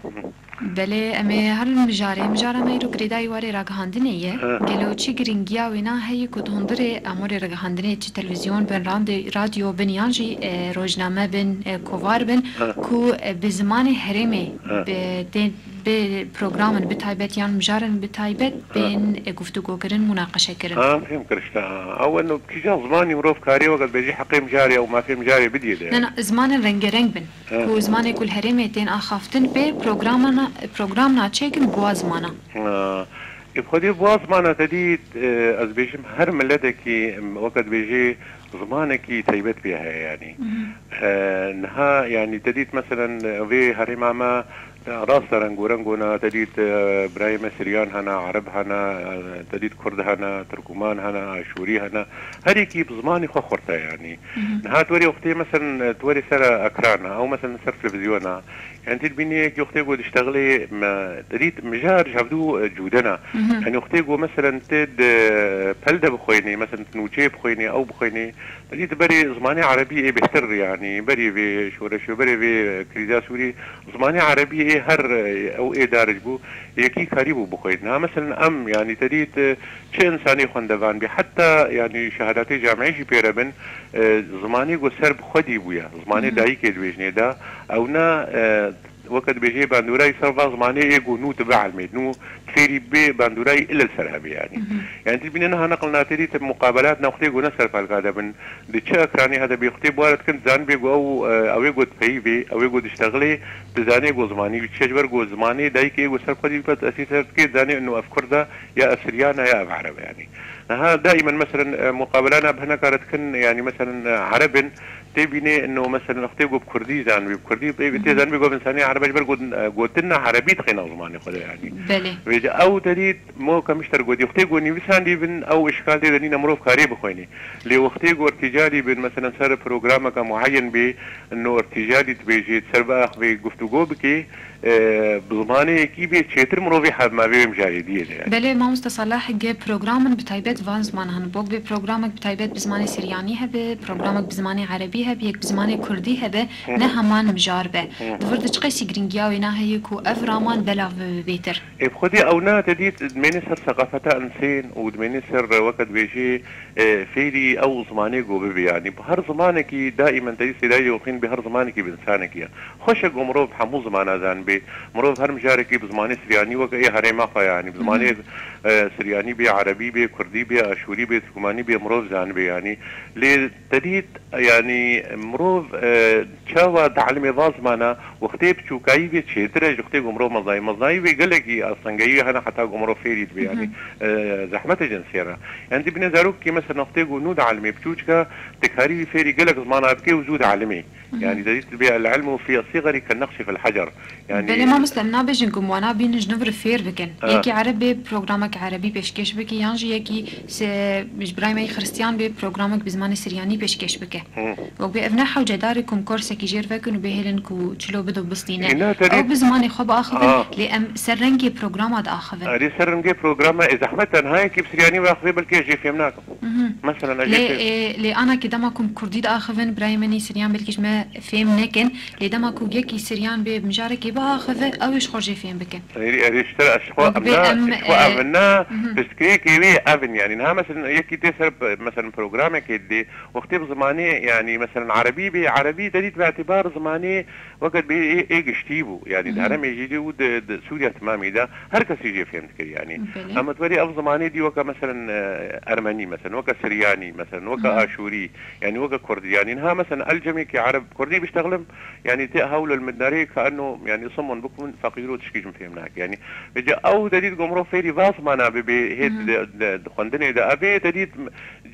Belê, em ê herin mijarê. Mijara me îro girêdayî warê ragihandinê ye. He. Gelo çi girîngiya wêna heye ku di hundirê amûrê ragihandinê, çi televîzyon bin, randê-, radyo bin, yan jî, e, rojname bin, e, kovar bin, he, ku, e, bi zimanê herêmê, he, bi tên Bê programin bi taybet yan mijarin bi taybet, ha, bên, e, guftûgokirin, munaqeşekirin. Ha, fêm kir işte, ha. Ew eno kîja zimanî mirov karê weke dibêjî heqê mijarê ew mafê mijarê bidiyê de. Ne, ne, zimanin rengereng bin. Ha. Ku zimanê ku li herêmê tên axaftin bê programana, programna çêkin bi wa zimana. Ha. Ê xwedê bi wa zimana te dît, e, ez dibêjim her miletekî, em, weke dibêjê zimanekî taybet pê heye yanî. Mhm. E, niha yanî te dît meselen vê herêma me Rast e, rengorengo ne, te dît, e, birayê me Siryan hene, Ereb hene, e, te dît Kurd hene, Tirkuman hene, Aşûrî hene. Her yekî bi zimanê xwe xurt e, yanî. Mhm. Niha tu werê wextê, meselen, tu werê ser ekrana, ew, meselen, ser televîzyona. Yanî, tu dibînî yekî wextê ku diştexilê me, te dît mijar ji hevdû, e, cûde ne. Mhm. Yanî, wextê ku, meselen, tu di pel de bixwênî, meselen, tu nûçeyê bixwênî, ew bixwênî, Belê tu berê zimanê erebî ê bêhtir, yanî berê vê şoreşê, berê vê krîza Sûrî, zimanê erebî ê her, ew ê dar ji bo yekî karîbû bixwînin. Ha, meselen em, yanî te dît, çi însanê xwendevan bê, heta, yanî şehadatê camiyê jî pê re bin, e, zimanê ku ser bi xwe dî bûye, zimanê Hı hı. dayikê dibêjinê da, ew ne, e, Weke dibêjê bandorayî ser va zimanê ê ku nû dibe elmê, nû fêrî bê bandorayî ile li ser hebe yanî. Mhm. Yanî tu dibîne niha neqil naterî te muqabelat nextê ku ne ser palka de bin. Di çi ekranê hede bê xutê buware dikin, zanibê ku ew, e, ew ê ku dipeyivê, ew ê ku diştexilê, dizanê ku zimanî wî çi ye, ji ber ku zimanê dayikê ê ku ser xwedî bike, tesîr ser dikê, dizanê ino ev Kurd e, ya ev Siryan e, ya ev Ereb e yanî. Niha daîmen meselen, e, muqabelana bi hineka re dikin, yanî meselen, e, Ereb in, Tê bînê ino, meselen, wextê ku bi kurdî zanibî, bi kurdî, tê, tê Mhm. zanibî ku ev însanê ereb e, ji ber got-, gotin ne erebî dixwîne zimanê xwe de, yanî. Belê. Vêca ew te dît, mo ke min ji te re gotî, wextê ku nivîsandî bin, ew îşkal tê de nîne mirov karê bixwînî. Lê wextê ku irtîcalî bin, meselen, ser programeke mueyen bê, ino irtîcalî dibêjê, ser biaxivê, guftûgo bikê, e, bi zimanê yekî bê çêtir mirovê hevmavê wê mijarê diyê de, yanî. Belê, mamoste Salah, ge programin bi taybet van ziman hene. Bok bê programek bi taybet bi zimanê Siryanî hebe, programek bi zimanê Erebî hebe, yek bi zimanê Kurdî hebe, Hı. ne heman mijar be. Hı. Di vir de çiqasî girîngiya wêna heye ku ev raman belav bibe bêtir? Ê, bi xwedî ew ne, te dît, dimênê ser seqafeta insên û dimênê ser, weke dibêjê, e, fêrî ew zimanê ku bibe, yanî. Bi her zimanekî daîmen te dît sêdayî dixwîn bê her zimanekî bi însanekî ye. Xweş e ku mirov hemû zimana zanibê. Mirov her mijarekî bi zimanê Siryanî weke ê herêma xwe, yanî bi zimanê, Mhm. e, Siryanî bê, Erebî bê, Kurdî bê, Aşûrî bê, Tirkmanî bê, mirov zanibê, yanî. Lê te dît, yanî mirov, e, çawa dielimê va zimana, wextê biçûkayî bê çêtir e ji wextê ku mirov meznayî. Meznayî bê gelekî astengeyî hene heta ku mirov fêrî dibe, yanî, Mhm. e, zehmet e ji insê re. Yanî dibîne zarokekî mesela wextê ku nû dielimê biçûçik e, dikarî wî fêrî gelek zimana bike û zû dielimê. Mhm. Yanî, te dît, dibê el-ilmu fî sigari ken-naqşi fil hacer. Yanî Belê mamoste, em nabêjin ku em wana bînin ji nû vir fêr bikin. Ha. Yekî ereb bê programek erebî pêşkêş bike, yan jî yekî se-, ji birayê me yê xiristiyan bê programek bi zimanê siryanî pêşkêş bike. Hı. Wek bê ev ne hewcedar e ku em korsekî jêr vekin û bihêlin ku çilo bido bistîne. Îna te Ew dît bi zimanê xwe biaxivin, Ha. lê em ser rengê programa diaxivin. Erê ser rengê programa ê zehmet e, niha yekî bi siryanî biaxivê belkî ez jê fêm nakim. Mhm. Mesela, ez Lê, jê fêm- ê, lê ana ki dema ku em kurdî diaxivin, birayê min ê siryan belkî ji me fêm nekin, lê dema ku yekî siryan bê mijarekê biaxive, ew ê ji xwe jê fêm bikin. Erê, erê, ji te re ez ji xwe Wek em bê na, em, ji xwe e, ev in na, mhm. pirsgirêkê wê ev in, yanî niha, mesela, yekî tê ser, mesela, programekê didê, wextê bi zimanê, yanî, mesela, erebî bê, erebî te dît bi îtîbar zimanê Weke dibê ê, ê giştî bû, yanî di Hı hı. herêmê jî dî û di, di Sûriya timamî de her kesî jê fêm dikir, yanî. Belê. Em tu werî ev zimanê dî weke, meselen, e, ermenî, meselen, weke siryanî, meselen, weke Hı hı. aşûrî, yanî weke kurdî, yanî niha, meselen, elcemekî ereb kurdî biştexlim, yanî tê hewlel min derê ka eno, yanî simon bikûn feqîr û tişkî jim fêm nake, yanî. Vêca ew te dît ku mirov fêrî va Mana bibê hê di, di, di xwendinê de. Evê te dît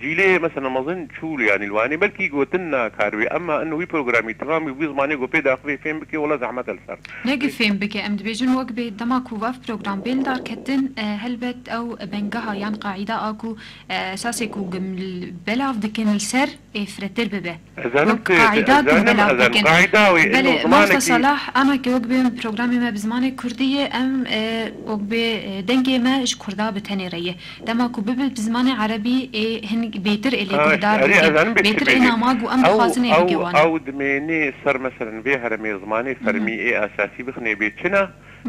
cîlê mesela mezin çûl, yanî li Wanê belkî gotin nakaribe, emma ino wî programî temamî wî zimanê ku pê daxivê fêm bike, wela zehmet e li ser. Ne ki fêm bike, em dibêjin wek bê dema ku vav program bên darketin, e, helbet ew bengeha yan qaîda a ku, e, esasê ku gim-, belav dikin li ser ê firehtir bibe. Ez zanim Wek tu, qaîda ez ku zanim, belav ez zanim dikin. Qaîda wê, ino Belê, mamoste zimanekî Salah, ana ke wek bê programê me bi zimanê kurdî ye, em, e, wek bê, e, dengê me ji kurda bi tenê re ye. Dema ku bibe bi zimanê erebî, ê hin bêtir ê lê Ha, guhdar erê, ez bike. Zanim bê çi Bêtir ê bêjî. Nama ku em Ew, dixwazin ê ew, bike wan. Ew dimênê ser, meselen, vê heremê zimanê fermî ê esasî bixinê bê çi ne?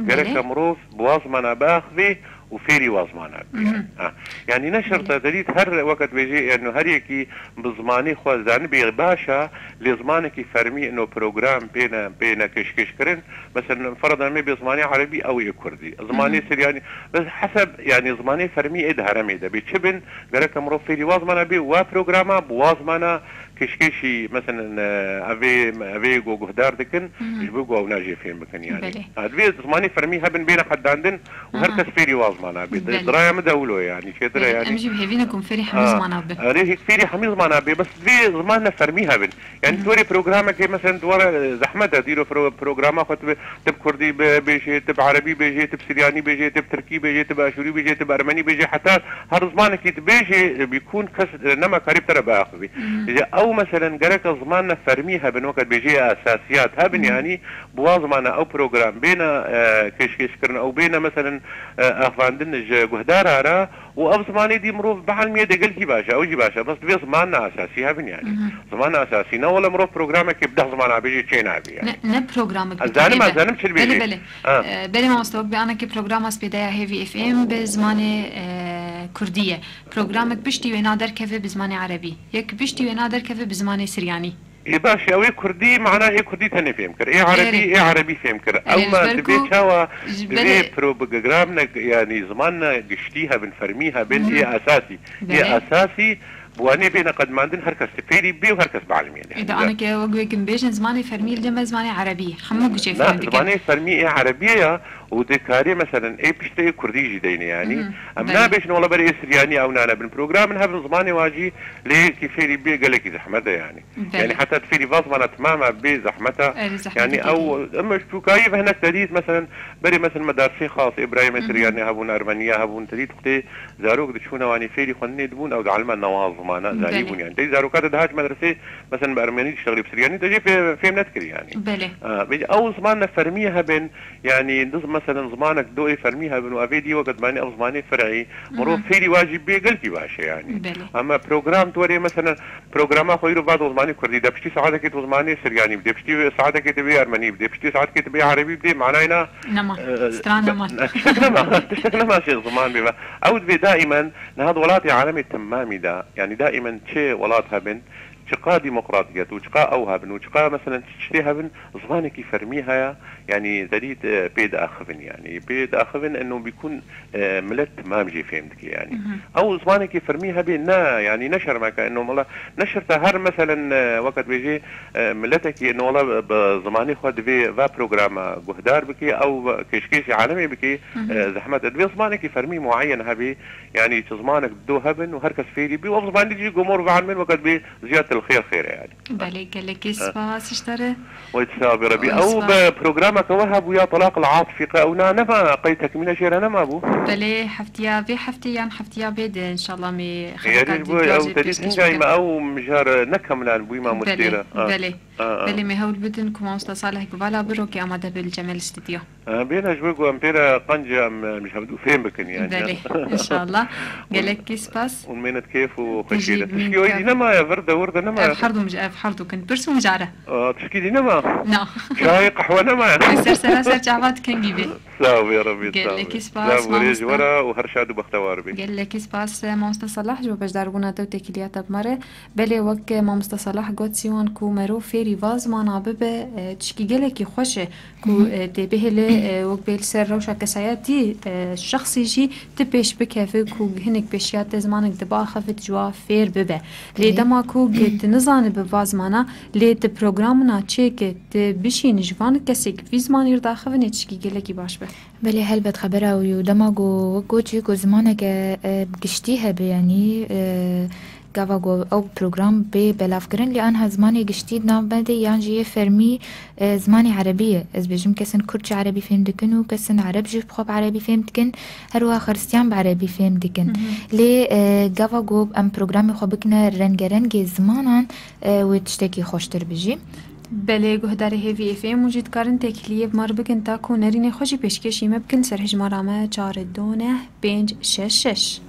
Gerek Belê. Mirov bi wa zimana biaxivê û fêrî wa zimana bibe. Mhm. Ha. Yanî ne şert e, Belê. Te dît her weke dibêjê, yanî her yekî bi zimanê xwe zanibê baş e, lê zimanekî fermî ino program pê ne, pê ne pêşkêş kirin. Mesela, ferda me bê zimanê erebî, ew ê kurdî. Zimanê Mhm. siryanî, bes heseb, yanî zimanê fermî ê di heremê de bê. Çi bin, gerek mirov fêrî wa zimana bê, wa programa bi wa zimana Kêşkêşî, meselen, e, evê, evê ku guhdar dikin, Mhm. ji bo ku ew najê fêm bikin, yani. Belê. Ha, divê zimanê fermî hebin, bêne qedandin û her Aha. kes fêrî wa zimana bê. Belê. Di raya min de wilo ye, yani, çêtir e, Belê, yani. Em jî bi hêvî ne ku em fêrî hemî Ha. zimana bibin. Erê, hêk fêrî hemî zimana bê, bes divê ziman ne fermî hebin. Yani, Mhm. tu werê programekê, meselen, tu were, e, zehmet e, dîro pro-, programa xwe tu bi, tu bi kurdî bi-, bêjê, tu bi erebî bêjê, tu bi siryanî bêjê, tu bi tirkî bêjê, tu bi aşûrî bêjê, tu bi ermenî bêjê, heta her zimanekî tu bêjê, e, bîkûn kes, e, nema karî bi te re biaxivî. Mhm. Ji ew meselen gereke zimanê fermî hebin, weke dibêjê esasiyat hebin, Mhm. yanî bi wa zimana ew program bêne, e, kêşkêşkirin, ew bêne meselen, e, axivandin ji guhdara re û ev zimanê dî mirov bielmîye de gelkî baş e, ew jî baş e. Bes divê zimanê esasî hebin, yanî. Mhm. Zimanê esasî ne wele mirov programekê bi deh zimana bêjê çê nabî, yanî. Ne, ne programek Ez bi zanim, Tirkî ez be. zanim çi Belê, dibêjê. belê. Ha. E, belê mamoste, wek bê anekê programa spêdeya Hêvî F M bi zimanê, e, kurdî ye. Programek piştî wê naderkeve bi zimanê erebî. Yek piştî wê naderkeve bi zimanê siryanî. Ê baş, ew ê kurdî, mana ê kurdî tenê fêm kir. Ê erebî, Erê. ê erebî fêm kir. Erê, Ew ji me ber divê ku çawa ji divê belê program ne, yanî ziman ne giştî hebin, fermî hebin, Mhm. ê esasî. Ê Belê. esasî, bi wanê bêne qedmandin, her kes difêrî bê û her kes bielmîne. Ê de aneke wek wê kim bêjin zimanê fermî li cem me zimanê erebî. Hemû gişê Na, fêm dikin. zimanê fermî ê erebî ye ya, û dikarê, meselen, ê piştê ê kurdî jî deyne, yanî. Mhm, Em belê. nabêjin, wela berê ê siryanî ew nane bin. Programin hebin zimanê wa jî lê yekî fêrî bê gelekî zehmet e, yanî. Belê. Yanî heta tu fêrî va zimana timama bê zehmet e. Erê, zehmet Yanî e. ew, em ji çûkayî ve hinek te dît, meselen, berê, meselen, medarsê xas, Îbrahîmê Mhm. siryanî hebûn, ermeniya hebûn, te dît wextê zarok diçûne wanî fêrî xwendinê dibûn, ew dielme newa zimana, Belê. zayî bûn, yanî. Tey zaroka te dihat medresê, meselen, bi ermenî diştexilî, bi siryanî te jê fê-, fêm nedikir, yanî. Belê. Ha, vê ew ziman ne fermî hebin, Yanî, diz, meselen, zimanek do ê fermî hebin û evê dî weke dimanî ev zimanê fer'î, mirov Mhm. fêrî wa jî bê gelkî baş e, yanî. Belê. Ama program tu werê, meselen, programa xwe îro bado zimanê kurdî, de piştî saetekê tu zimanê siryanî bidê, piştî saetekê tu bê ermenî bidê, piştî saetekê tu bê erebî bidê, manayê na, Nema. e, Stran nema. tiştek nema, tiştek nema şey ziman bê ve. Ew divê daimen, niha di welatê alemê temamî de, yanî daimen çi welat hebin, Çiqa demokratiyet û çiqa ew hebin û çiqa, meselen, tiştê hebin, zimanekî fermî heye, yanî, te dît, e, pê diaxivin, yanî, pê diaxivin, eno bîkûn, e, milet timam jê fêm dike, yanî. Mhm. Ew zimanekî fermî hebê, ne, yanî, ne şermeke, eno mala, ne şert e her, meselen, e, weke dibêjê, e, miletekî, eno wela bi zimanê xwe divê va programa guhdar bike, ew kêşkêşî alemê bike, Mhm. e, zehmet e. Divê zimanekî fermî muayen hebê, Yanî çi zimanek do hebin û her kes fêrî bî û ev zimanî jî gomor ve anmên weke dibê ziyad til xêr xêr e yanî. Belê, gelekî Ha. spas ji te re. Wey ti sawa bê Rebî. Wey Ew spas. be programeke we hebû ya talaq el atifîqe ew na nema qey tekmîle jê re nema bû? Belê, heftiya vê heftê yan heftiya bê de înşallah me Êrî xeleka ji bo dîdar ew jê te dît pêşkêş hingayî me bikim. ew mijar nekemilan bûyî ma Belê, mustêre. Ha. belê. Ha, ha. Belê me hewl bidin ku mamosta Salih Guvala bi rokê amade be li cem me li stûdyo. Em bêne ji bo ku em pê re qenc em, em ji hevdû fêm bikin, yani. Belê, inşallah. Gelekî spas. Hûn mênet kêf û Tu jî xweşî de. Tişkî weyî dî nemaye, vir de wir de nemaye. Ev herdu mij-, ev herdu kin. Pirs û mijare. Aa, tişkî dî nema? Na. Çay, qehwe nemaye? Ser sera ser çava tu kengî bê. Sağ ol ya Rabbi, sağ ol. Gelekî spas, mamosta. Sağ ol, ji we re û her şad û bextewar bê. Gelekî spas, mamosta Salah, ji bo beşdarbûna te û têkiliyata bi me re. Belê, wek mamosta Salah got, sîwan ku merov fê Rîva zimana bibe, e, tişkî gelekî xweş e ku, Hı hı. e, tê bihêle, e, wek bê li ser rewşa kesayetî, e, şexsî jî ti pêş bikeve ku hinek pêşiya te zimanek dibe axivit ji wa fêr bibe. Lê Belê. dema ku gi-, ti nizanibe va zimana, lê ti programina çêke ti bişîn ji van kesek vî zimanî re daxivine tişkî gelekî baş be. Belê, helbet xebera wî û dema ku wek goçî ku zimaneke, e, giştî hebe, yanî, e, gava ku ew program bê belavkirin, lê anha zimanê giştî di nav me de yan jî yê fermî, e, zimanê erebî ye. Ez bêjim kesin kurd jî erebî fêm dikin û kesin ereb jî bi xwe bi erebî fêm dikin, her wiha xiristiyan bi erebî fêm dikin. Hı hı. Lê, e, gava ku em programê xwe bikine rengerengê zimanan, e, wê tiştekî xweştir bijî. Belê, guhdarê Hêvî F M û jî dikarin têkiliyê bi me re bikin ta ku nerînê xwe jî pêşkêşî me bikin ser hejmara me çar du neh pênc şeş şeş.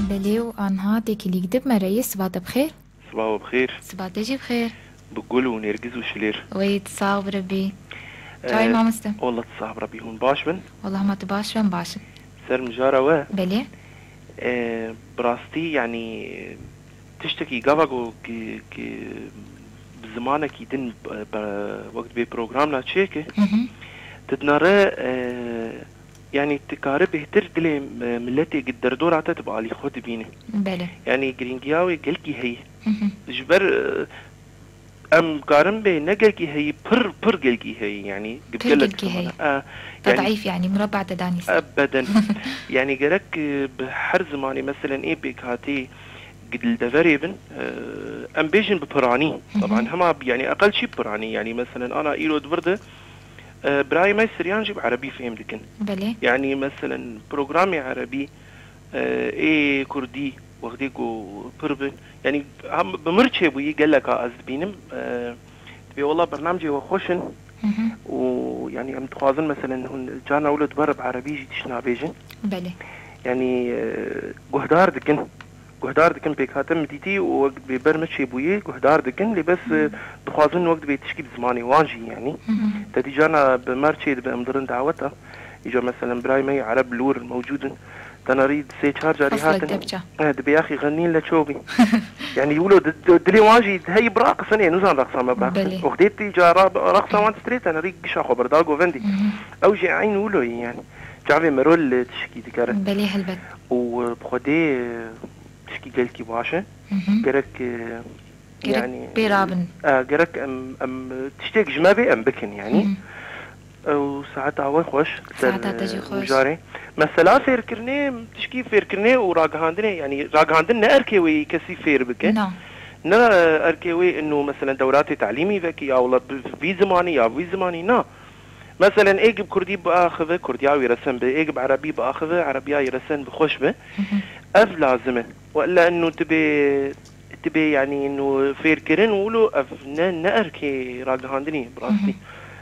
Belê û anha têkilîk dib me re yê siba te bi xêr. Siba we bi xêr. Siba te jî bi xêr. Bi gul û nêrgiz û şilêr. Wey, tu sax bi Rebî. Çawa yî, Ee, mamoste? Walla tu sax bi Rebî, hûn baş bin? Walla hema tu baş bin, baş in. Ser mijara we. Belê. Ee, bi rastî, yanî, tiştekî gava ku ki, ki bi zimanekî din, e, be, wek dibê programna çêke, Hı hı. tu dinare, e, yanî tu kare bêhtir dilê, e, miletê gi derdora te tu bi alî xwe dibîne. Belê. Yanî girîngiya wê gelkî heye. Hı hı. Ji ber, e, em karin bê ne gelkî heyî, pir, pir gelkî heyî, yanî, Pir gelek gelkî heyî. ziman. E, Te yanî, daîf, yanî, murabba te danî ser. Ebeden. Yanî, gerek, e, bi her zimanê, meselen, ê pêkhatî gi dildeverê bin, e, em bêjin bi piranî. Hı hı. Taban, hema, yanî, eqel çî piranî, yanî, meselen, ana îro di vir de, e, birayê me Siryan jî bi erebî fêm dikin. Belê. Yanî, meselen, programê erebî, e, ê kurdî wextê ku pir bin, yanî hem bi mir çêbûyî geleka ez dibînim, e, dibê wela bernamcê we xweş in Hı hı. û yanî em dixwazin meselen hûn carna wilo di ber bi erebî jî tişt nabêjin. Belê. Yanî, e, guhdar dikin. Guhdar dikin pêkhate min dîtî û wek dibê ber me çêbûyî guhdar dikin, lê bes, e, Hı. dixwazin wek dibê tişkî bi zimanê wan jî yanî. Hı hı. Te dî carna bi mer çê dibe em dirin daweta. Îca meselen birayê me yê ereb li wir mewcûd in. Tenarî di sê çar carî Faslek hatin. Depça. E, dibê axî xenîn le çobî. Yanî wilo di, di, dilê wan jî heyî biraqisin, ê nizan raqsa me biraqisin. Belê. Oxdê tî ca ra, raqsa wan titrê tenarî gişa xwe berda govendî. Hı hı. Ew jî eyn wilo yî yanî. Çavê mero li tişkî dikere. Belê helbet. Û, e, bi xwedê, e, tişkî gelkî baş e. Hı hı. Gerek, e, Gerek yanî, pê rabin. E, gerek em, em tiştek ji me bê em bikin yanî. Hı hı. Ew saeta we xweş. Saeta te jî xweş. Mijarê. Mesela fêrkirinê, tişkî fêrkirinê û ragihandinê, yanî ragihandin ne erkê wê yî kesî fêr bike. Na. Ne erkê wê inu meselen dewratê talîmî vekî ya wela bi vî zimanî ya vî zimanî na. Meselen êk bi kurdî biaxive, kurdiya wî resen bi, êk bi erebî biaxive, erebiya yî resen bi xweş bi. Hı hı. Ev lazim in. Wela inu tibê Tibê, yanî, nû fêrkirin wilo ev ne, ne erkê ragihandinê, bi rastî. Mhm.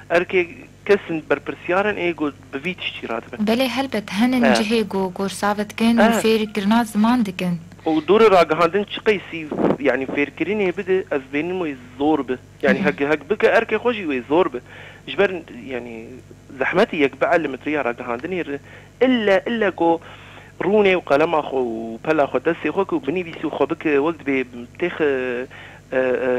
Erkê kesin berpirsiyar in ê ku bi vî tiştî radibe. Belê, helbet, henin He. cihê ku gorsavet dikin û He. fêrkirina ziman dikin. Û dorê ragihandin çi qeysî, yanî, fêrkirinê bide, ez bênim wê zor bi. Yanî, Mhm. hek, hek bike erkê xwe jî wê zor bi. Ji ber, yanî, zehmetî yek bielimitriya ragihandinê re, ille, ille ku rûnê û qelema xwe û pela xwe destê xwe ku binivîsî û xwe bike wek dibê têxe, e, e,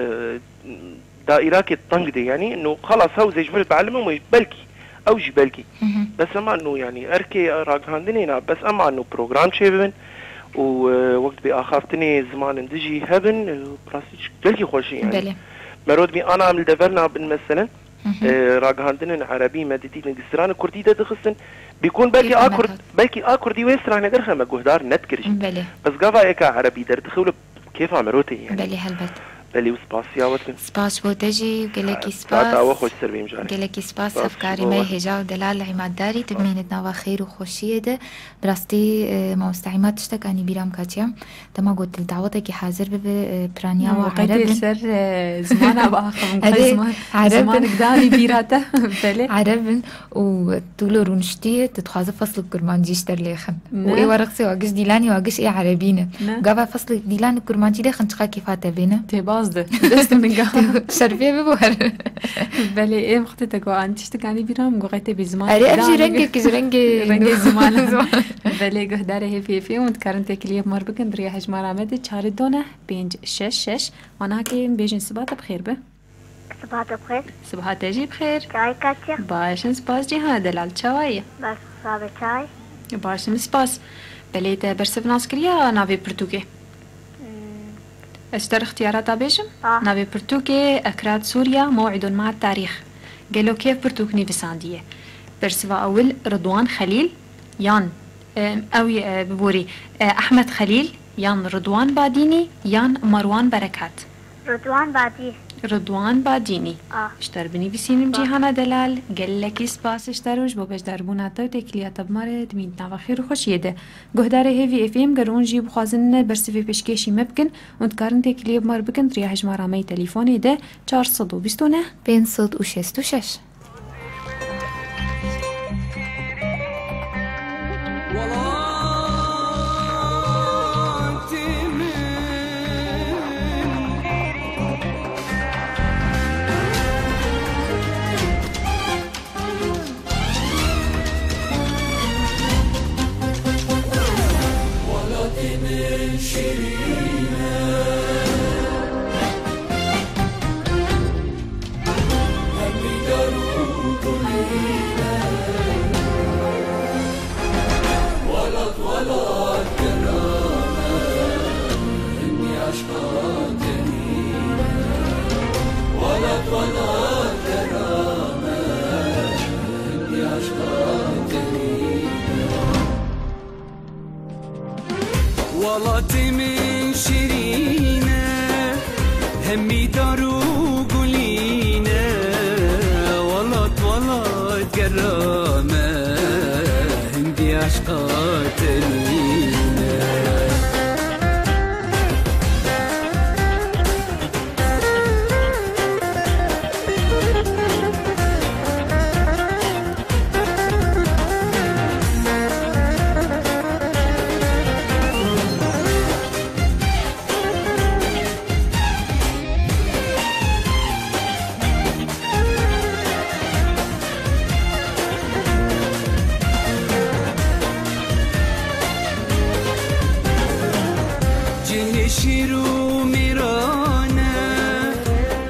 daîrakê teng de, yanî, no xelas hew zê ji vir bielime wê belkî, ew jî belkî. Mhm. Bes ema no, yanî, erkê ragihandinê na, bes ema no program çêbibin û, e, wek dibê axaftinê zimanin dijî hebin, e, bi rastî gelkî xweş e, yanî. Belê. Mero dibî ana em li dever nabin, meselen, Mhm. e, ragihandinên erebî me didîtin di strana kurdî de dixistin. Bîkon belkî Pêk a kurd, hamet. Belkî a kurdî wê stranê derxe me guhdar nedikir jî. Belê. Bes gava êka erebî derdixe wilo kêfa mero tê yanî. Belê, helbet. Belê û spasiya we dikim. Spas bo te jî û gelekî spas. Saeta we xweş ser bê mijarê. Gelekî spas, spas hevkarî me hêja û delal Îmaddarî, tu bimînit nava xêr û xweşiyê de. Bi rastî, e, mamoste Îmad tiştek anî bîra min katiya. Dema got li dawetekî hazir bibe, e, piraniya we ereb in. Ser, e, zimana biaxivim, Erê, ziman, ereb in. Zimanek danî bîra te. Belê. Ereb in. Û tu li rûniştiyê, tu dixwaze feslek kurmancî ji te lêxin. Û ê we rexsê wa giş dîlanî wa giş ê erebî ne. Ne. Gava feslek dîlan û kurmancî lêxin çiqa kêfa te bêne. Tê baz de. Dest min ga. Şerfê bibo her. Belê, ê wextê te ku an tiştikanî bîra min, got qey tê bê ziman. Erê, ev jî rengek ji rengê rengê ziman. Ziman. Belê, guhdarê hêvî hêvî hûn dikarin têkiliyê bi me re bikin, di riya hejmara me de çar du neh pênc şeş şeş. Wana ke em bêjin siba te bi xêr be. Siba te bi xêr. Siba te jî bi xêr. Çawa katiya? Baş in, spas Cîhan delal, çawa yî? Baş, sağ be, çawa yî? Baş in, spas. Belê te bersiv nas kiriya navê pirtûkê? Hmm. Ez ji te re ixtiyara te bêjim? Ah. Navê pirtûkê Ekrat Sûriya, Mew'idun ma Tarîx. Gelo kê pirtûk nivîsandiye? Bersiva ewil Ridwan Xelîl yan, e, ew yê, e, biborî, e, Ehmed Xelîl yan Ridwan Badînî yan Marwan Berekat? Ridwan Badî. Ridwan Badînî. A. Ji te re binivîsînim, Cîhana delal, gelekî spas ji te re û ji bo beşdarbûna te û têkiliya te bi me re, dimîn di nava xêr û xweşiyê de. Guhdarê Hêvî F M, ger hûn jî bixwazin bersivê pêşkêşî me bikin, hûn dikarin têkiliyê bi me re bikin, riya hejmara me yê telîfonê de çar sed û bîst û neh, pênc sed û şêst û şeş. Welatê min şirîn e, hemî dar û gulîn e. Welat, welat gera me, hindî eşqa te nîne. Cihê şîr û mêran e,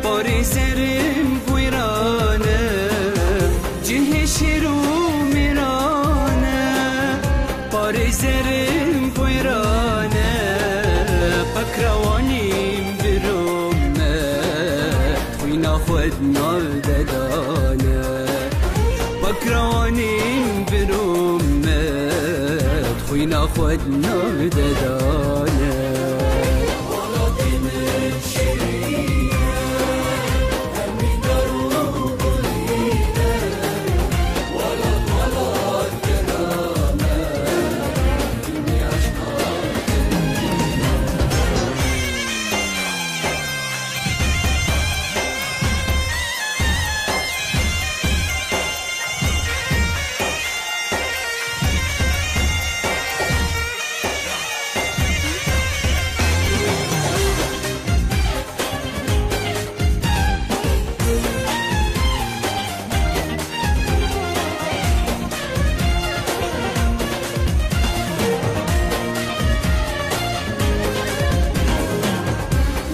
parê zerim wêran e. Cihê şîr û mêran e, parê zerim wêran e. Pekrewanîm birom me, xwîna xwe di nav de dane. Pekrewanîm birom me, xwîna xwe di nav de dane.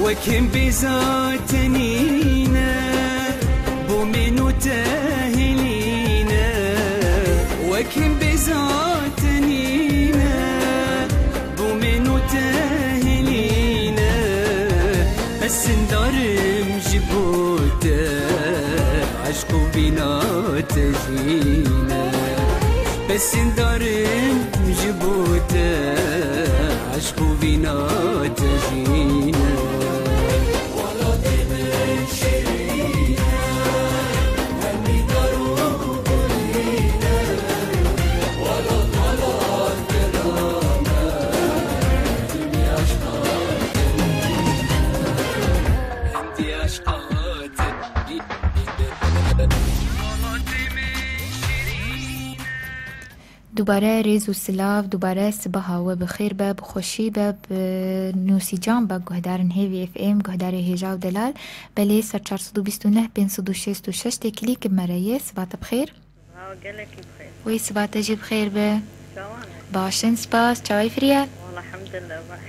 Wek him bêza tenîne, bo min û te hêlîne. Wek him bêza tenîne, bo min û te hêlîne. Ez sindarim ji bo te, eşq û vîna te jîne. Ez sindarim ji bo te, eşq û vîna te jîne. Dubare rêz û silav, dubare sibaha we bi xêr be, bi xweşî be, bi nûsîcan be, guhdarên Hêvî F M, guhdarê hêja û delal. Belê, ser çar sed û bîst û neh pênc sed û şêst û şeş têkilî ki me re ye, siba te bi xêr. Sağ ol, gelekî bi xêr. Wê siba te jî bi xêr be. Çawan e? Baş in, spas. Çawayî Firyal? Wala, elhamdülillah, baş.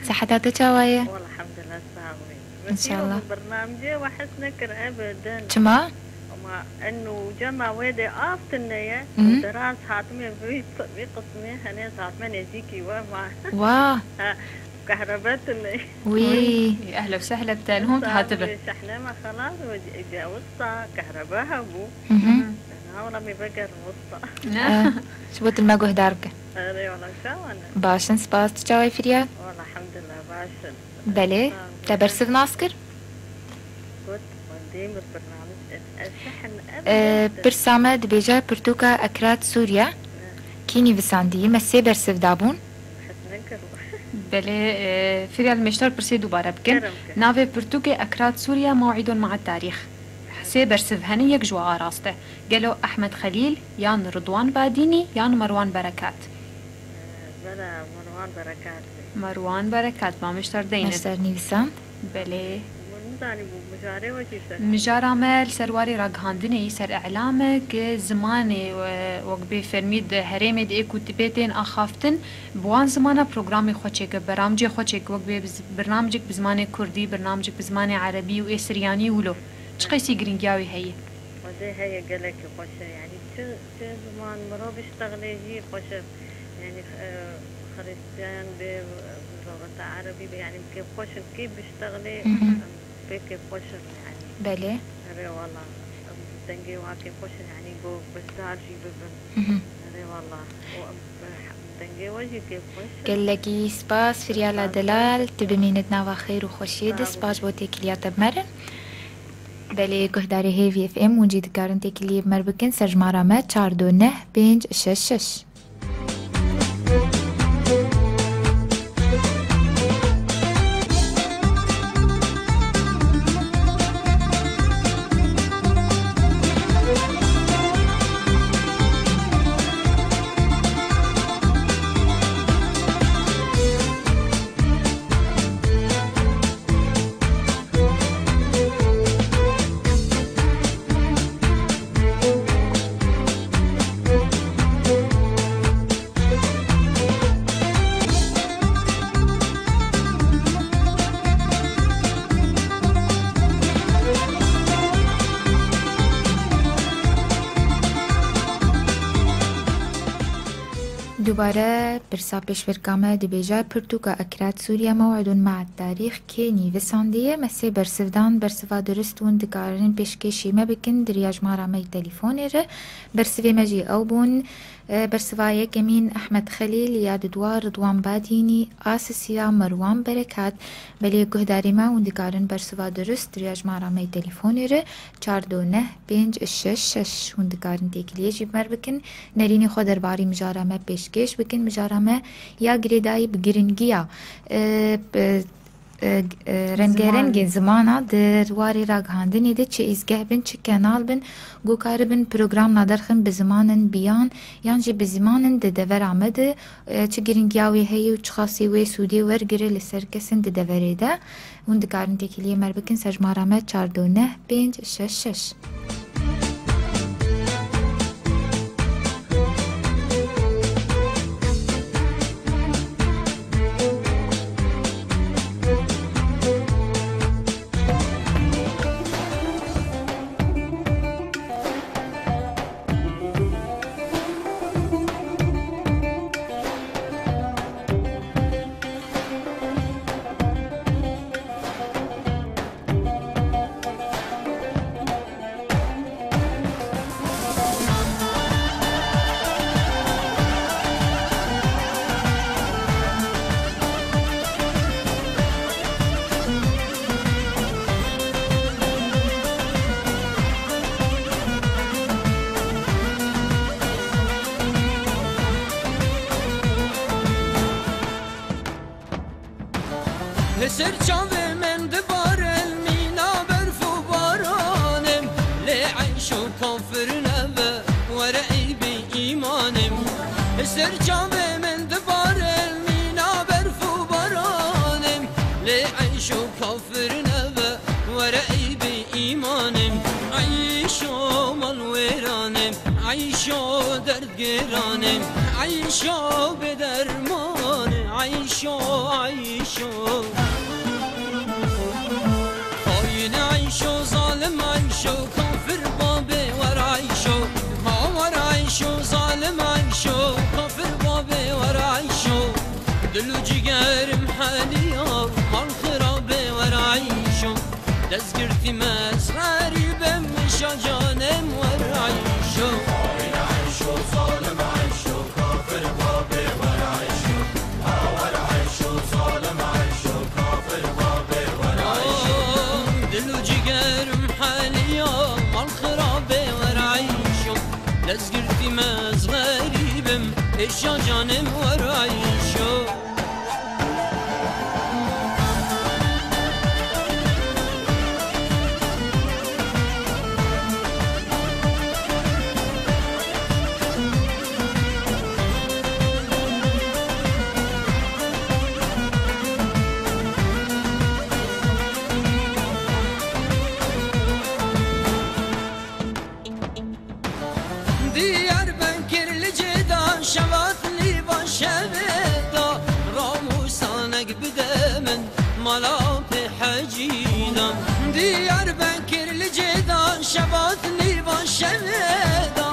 Seheta te çawa ye? Wala, elhamdülillah, sağ ol. İnşallah. Bernamecê we hez nekir, ev din. Çima? Ama en û cema wê de av tune ye. Hı. Deraz hatime vî, vî qismê henêz hatime nêzîkî we ma. Wa. Ha, kehrebe tune. Wî. Wî, ehlen we sehlen, te hûn hatibin. Şehneme xelas, wê, wista, kehrebe hebû. Hı hı. Na, wala me veger wista. Ne. Eh, ji bo tu me guhdar bike. Erê, wala, çawan e? Baş in, spas. Tu çawa yî Firyal? Wala, elhamdülillah, baş in. Belê, te bersiv nas kir? Got, dê min bernamij, ez, ez şehn, ez Ee, bersiv. Pirsa me dibêje pirtûka Ekrat Sûriye. Kî nivîsandî? Me sê bersiv dabûn. Hez nekir. Belê, e, Firyal, me ji te re pirsê dubare bikin. Kerem ke. Navê pirtûkê Ekrat Sûriye, mew'idun me'a tarîx. Sê bersiv hene, yek ji we araste. Gelo Ehmed Xelîl, yan Ridwan Badînî, yan Merwan Berekat? Bela Merwan Berekat be. Merwan Berekat, ma me ji te re deyne. Me ji te re nivîsand. Belê. Min nizanî bû, mijarê we jî ser. Mijara me li ser warê ragihandinê yî, ser îlam e, ki zimanê, e, wek bê fermî di herêmê de ê ku tibê tên axaftin, bi wan zimana programê xwe çêke, beramcê xwe çêke, wek bê bi z-, birnamcek bi zimanê kurdî, birnamcek bi zimanê erebî û ê siryanî wilo. Çi qeysî girîngiya wê heye? Xwedê heye, gelekî xweş e, yanî çi, çi ziman mirov biştexilê jî xweş e. Yanî, e, xiristiyan bê, miroveta erebî bê, yanî kêfxweş in, kê biştexilê, Hı hı. em pê kêfxweş in, yanî. Belê. Erê wala, em dengê wan kêfxweş in, yanî go guhdar jî bibin. Hı hı. Erê wala, û em, e, dengê we jî kêfxweş in. Gelekî spas, Firyala Delal, tu bimînit nava xêr û xweşiyê de, spas bo têkiliya te bi me re. Belê, guhdarê Hêvî F M, hûn jî dikarin têkiliyê bi me re bikin, ser jimara me çar du neh pênc şeş şeş. Dubare pirsa pêşberka me dibêje, pirtûka Ekrat Sûriye, mew'idun me'a tarîx, kê nîvisandiye? Me sê bersiv dan, bersiva dirust hûn dikarin pêşkêşî me bikin di riya jimara me yî telefonê re. Bersivê me jî ew bûn, e, bersiva yekemîn Ehmed Xelîl, ya didwa Ridwan Badînî, A sisiya Merwan Berekat. Belê guhdarê me, hûn dikarin bersiva dirust di riya jimara me yî telefonê re, çar du neh pênc şeş şeş, hûn dikarin têkiliyê jî bi me re bikin. Nerînê xwe derbarî mijara me pêşkêş bikin. Mijara me ya girêdayî bi giringiya, e, bi, e, e, rengerengên zimana di warê ragihandinê de çi îzgeh bin, çi kenal bin, ku karibin programna derxin bi zimanên biyan yan jî bi zimanên di devera me de, e, çi giringiya wê heye û çiqasî wê sûdê wergire li ser kesên di deverê de. Hûn dikarin têkiliyê me re bikin ser jimara me çar du neh pênc şeş şeş. Li ser çavê min dibare mîna berf û baranê, lê eyş û kafir nebe, were ey bêîmanê. Eyşo derdgêranê, eyşo bêdermanê, eyşo, eyşo. Xayîn eyşo, zalim eyşo, kafir babê wer eyşo. Ha wer eyşo, zalim eyşo, kafir babê wer eyşo. Dil û cigerim heliya, mal xirabê wer eyşo. Destgirtî me ez xerîb im, şacanê min wer eyşo. Xayîn eyşo, zalim eyşo, kafir babê wer eyşo. Ha wer eyşo, zalim eyşo, kafir babê wer eyşo. Dil û cigerim heliya, mal xirabê wer eyşo. Destgirtî me ez xerîb im, ê şacanê min wer eyşo. Diyarbekir li cê de şevat nîva şevê de, ramûsanek bide min mala pê hecî de. Diyarbekir li cê de şevat nîva şevê de,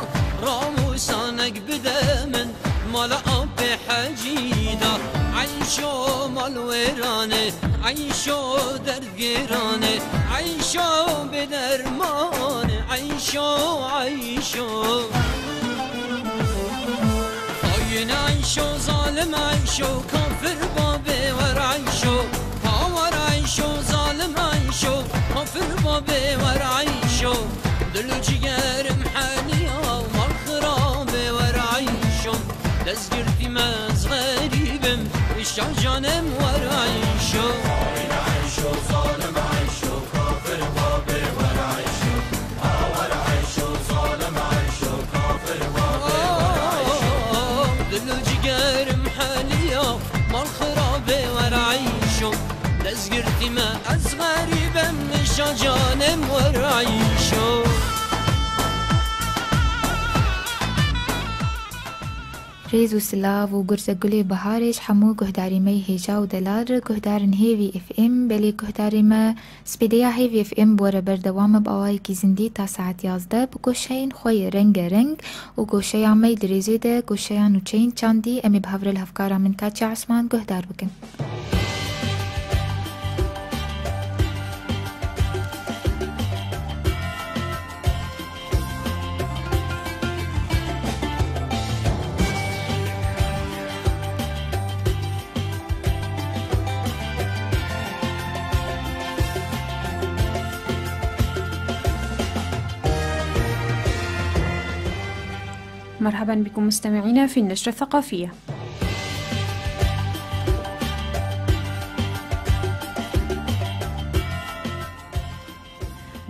ramûsanek bide min mala pê hecî de. Eyşo mal wêranê, eyşo derd gêranê, eyşo bêdermanê, eyşo, eyşo. Xayîn eyşo, zalim eyşo, kafir babê wer eyşo. Ha wer eyşo, zalim eyşo, kafir babê wer eyşo. Dil û cigerim heliya, mal xirabê wer eyşo. Destgirtî me ez xerîb im, îşa canê min wer eyşo. Xayîn eyşo, zalim eyşo, kafir babê wer eyşo. Ha wer eyşo, zalim eyşo, kafir babê wer eyşo. Dil û cigerim heliya, mal xirabê wer eyşo. Destgirtî me ez xerîb im, îşa canê min wer eyşo. Rêz û silav û gurze gulê biharê ji hemû guhdarê me yê hêja û delal re, guhdarên Hêvî F M. Belê guhdarê me, spêdeya Hêvî F M bi we re berdewam e bi awayekî zindî ta saet yazdeh bi goşeyên xwe yê rengereng û goşeya me yê di rêzê de, goşeya nûçeyên çandî. Em ê bi hev re li hevkara min Katya Osman guhdar bikin. مرحبا بكم مستمعينا في النشرة الثقافية.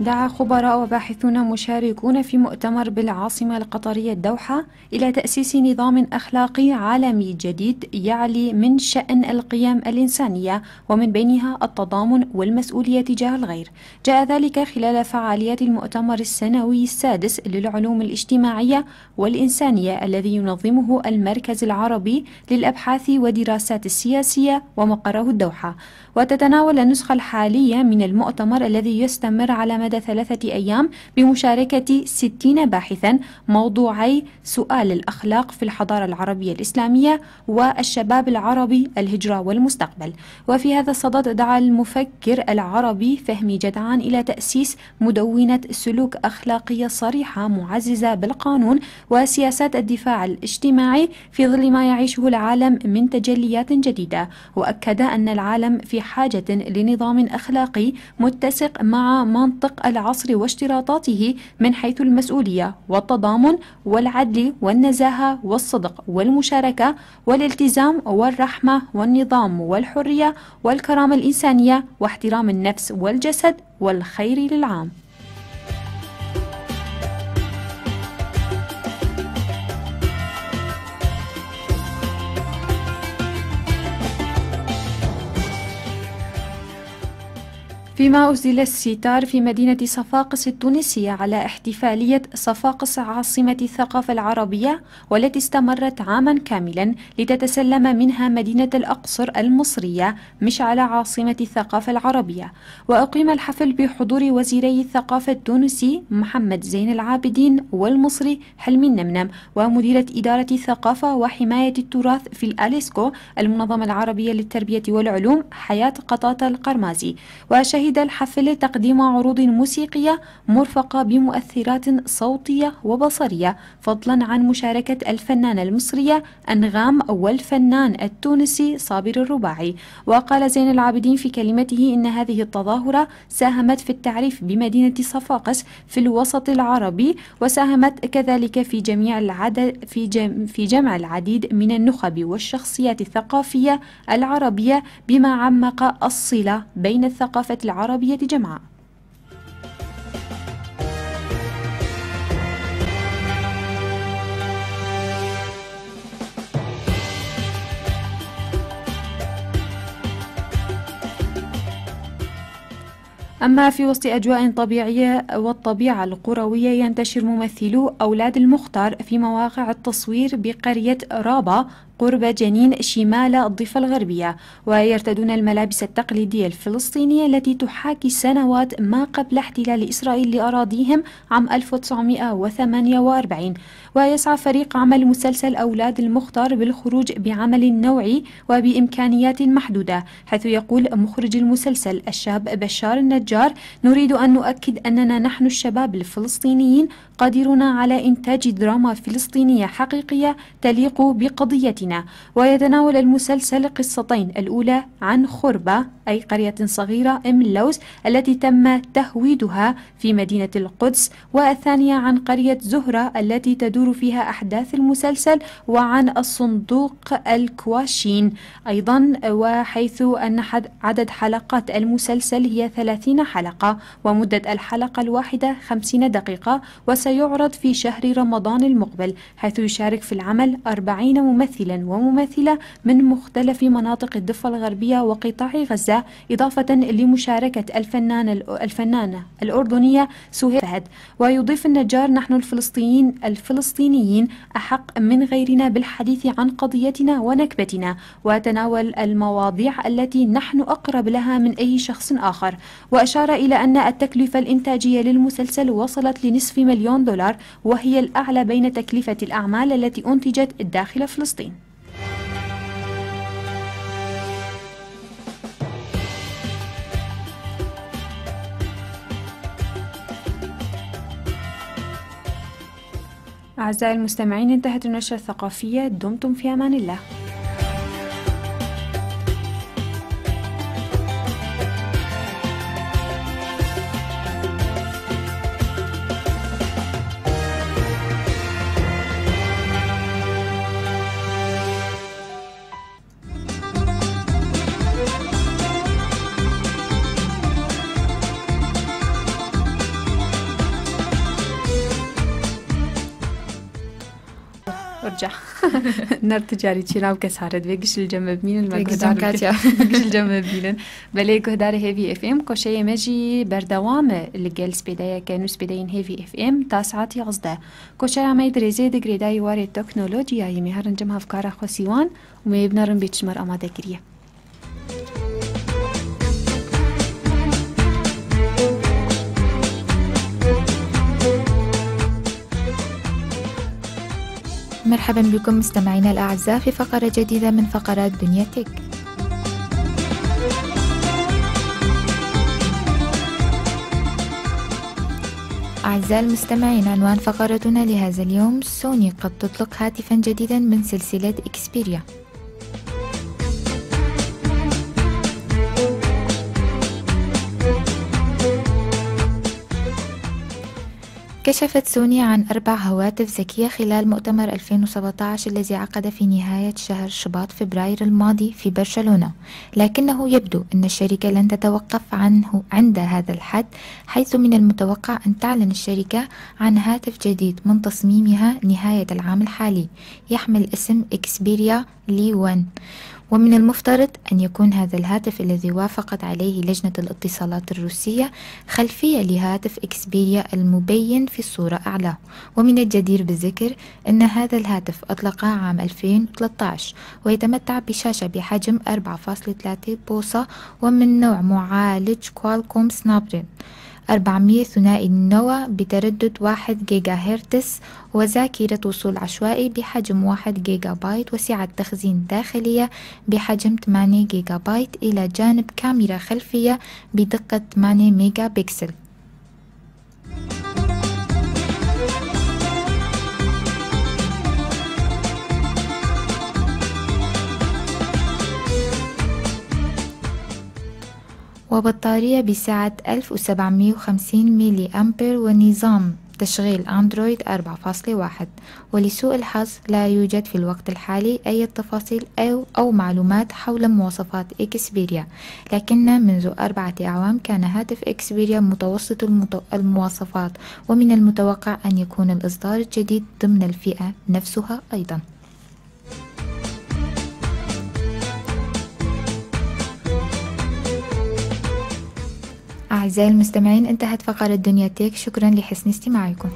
دعا خبراء وباحثون مشاركون في مؤتمر بالعاصمة القطرية الدوحة إلى تأسيس نظام أخلاقي عالمي جديد يعلي من شأن القيم الإنسانية، ومن بينها التضامن والمسؤولية تجاه الغير. جاء ذلك خلال فعاليات المؤتمر السنوي السادس للعلوم الاجتماعية والإنسانية الذي ينظمه المركز العربي للأبحاث والدراسات السياسية ومقره الدوحة. وتتناول النسخة الحالية من المؤتمر الذي يستمر على مدى ثلاثة أيام بمشاركة ستين باحثا موضوعي سؤال الأخلاق في الحضارة العربية الإسلامية والشباب العربي الهجرة والمستقبل. وفي هذا الصدد دعا المفكر العربي فهمي جدعان إلى تأسيس مدونة سلوك أخلاقية صريحة معززة بالقانون وسياسات الدفاع الاجتماعي في ظل ما يعيشه العالم من تجليات جديدة، وأكد أن العالم في حاجة لنظام أخلاقي متسق مع منطق العصر واشتراطاته من حيث المسؤولية والتضامن والعدل والنزاهة والصدق والمشاركة والالتزام والرحمة والنظام والحرية والكرامة الإنسانية واحترام النفس والجسد والخير للعام. فيما أسدل الستار في مدينة صفاقس التونسية على احتفالية صفاقس عاصمة الثقافة العربية، والتي استمرت عاما كاملا لتتسلم منها مدينة الأقصر المصرية مشعل عاصمة الثقافة العربية. وأقيم الحفل بحضور وزيري الثقافة التونسي محمد زين العابدين والمصري حلمي النمنم، ومديرة إدارة الثقافة وحماية التراث في الأليسكو، المنظمة العربية للتربية والعلوم، حياة قطاطة القرمازي. وشهد الحفل تقديم عروض موسيقية مرفقة بمؤثرات صوتية وبصرية، فضلا عن مشاركة الفنانة المصرية أنغام والفنان التونسي صابر الرباعي. وقال زين العابدين في كلمته إن هذه التظاهرة ساهمت في التعريف بمدينة صفاقس في الوسط العربي، وساهمت كذلك في جميع العدد، في جم-، في جمع العديد من النخب والشخصيات الثقافية العربية، بما عمق الصلة بين الثقافة العربية جمعاء. أما في وسط أجواء طبيعية والطبيعة القروية، ينتشر ممثلو أولاد المختار في مواقع التصوير بقرية رابا قرب جنين شمال الضفة الغربية، ويرتدون الملابس التقليدية الفلسطينية التي تحاكي سنوات ما قبل احتلال إسرائيل لأراضيهم عام ألف وتسعمائة وثمانية وأربعين. ويسعى فريق عمل مسلسل أولاد المختار بالخروج بعمل نوعي وبإمكانيات محدودة، حيث يقول مخرج المسلسل الشاب بشار النجار: "نريد أن نؤكد أننا نحن الشباب الفلسطينيين قادرون على إنتاج دراما فلسطينية حقيقية تليق بقضيتنا". ويتناول المسلسل قصتين، الأولى عن خربة، أي قرية صغيرة، أم اللوز، التي تم تهويدها في مدينة القدس، والثانية عن قرية زهرة التي تدور فيها أحداث المسلسل، وعن الصندوق الكواشين أيضا، وحيث أن حد-، عدد حلقات المسلسل هي ثلاثين حلقة، ومدة الحلقة الواحدة خمسين دقيقة، وسيعرض في شهر رمضان المقبل، حيث يشارك في العمل أربعين ممثلا وممثلة من مختلف مناطق الضفة الغربية وقطاع غزة، إضافة لمشاركة الفنانة، الفنانة الأردنية سهير فهد. ويضيف النجار: "نحن الفلسطينيين، الفلسطينيين أحق من غيرنا بالحديث عن قضيتنا ونكبتنا، وتناول المواضيع التي نحن أقرب لها من أي شخص آخر". وأشار إلى أن التكلفة الإنتاجية للمسلسل وصلت لنصف مليون دولار، وهي الأعلى بين تكلفة الأعمال التي أنتجت داخل فلسطين. أعزائي المستمعين، انتهت النشرة الثقافية، دمتم في أمان الله. ورجع. نر تجاري تشينا وكسارة بيقش الجنب مين المقدار. بيقش الجنب مين. بلي قهدار هيفي اف ام، كوشي مجي بردوام لقل سبيدايا كانو سبيداين هيفي اف ام، تا ساعات يغزدا. كوشي عماي دريزي دقريداي واري تكنولوجيا، يمي هرنجم هفكارا خو سيوان، ومي بنرن بيتشمر أماده كريه. مرحبا بكم مستمعينا الأعزاء في فقرة جديدة من فقرات دنيا تك. أعزائي المستمعين، عنوان فقرتنا لهذا اليوم: سوني قد تطلق هاتفا جديدا من سلسلة إكسبيريا. كشفت سوني عن أربع هواتف ذكية خلال مؤتمر ألفين وسبعتاش الذي عقد في نهاية شهر شباط فبراير الماضي في برشلونة، لكنه يبدو أن الشركة لن تتوقف عنه عند هذا الحد، حيث من المتوقع أن تعلن الشركة عن هاتف جديد من تصميمها نهاية العام الحالي يحمل اسم إكسبيريا لي ون. ومن المفترض أن يكون هذا الهاتف الذي وافقت عليه لجنة الاتصالات الروسية خلفية لهاتف إكسبيريا المبين في الصورة أعلاه. ومن الجدير بالذكر أن هذا الهاتف أطلق عام ألفين وثلاثة عشر، ويتمتع بشاشة بحجم أربعة فاصلة ثلاثة بوصة، ومن نوع معالج كوالكوم سنابدريون أربعمية ثنائي النوى بتردد واحد جيجا هرتز، وذاكرة وصول عشوائي بحجم واحد جيجا بايت، وسعة تخزين داخلية بحجم ثمانية جيجا بايت، إلى جانب كاميرا خلفية بدقة ثمانية ميجا بكسل. وبطارية بسعة ألف وسبعمية وخمسين ميلي أمبير، ونظام تشغيل أندرويد أربعة فاصلة واحد. ولسوء الحظ لا يوجد في الوقت الحالي أي تفاصيل أو، أو معلومات حول مواصفات إكسبيريا، لكن منذ أربعة أعوام كان هاتف إكسبيريا متوسط المت-، المواصفات، ومن المتوقع أن يكون الإصدار الجديد ضمن الفئة نفسها أيضًا. أعزائي المستمعين، انتهت فقرة دنيا تيك، شكرًا لحسن استماعكم.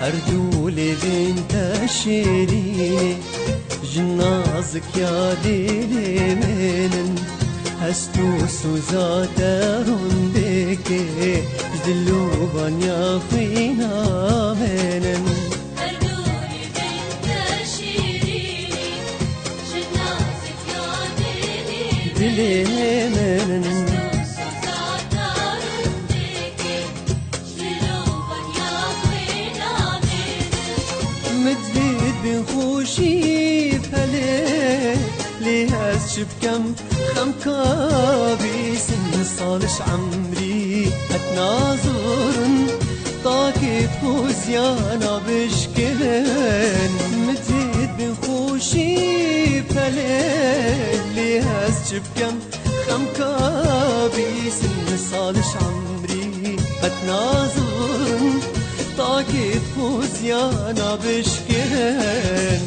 Her du lêvên te şêrînê, ji nazik ya dêlê min in. Hest û soza te rondekê, ji dil û vanya xwîna min in. Dilê min. Min divê dibin xweşî pelê, lê ez çi bikim? Xem ka bîsim saliş emrî qet nazorin, takê xwe ziyana bişkirin. Min divê dibin xweşî pelê, lê ez çi bikim? Xem ka bîsim saliş emrî qet nazorin, takê xwe ziyana bişkirin.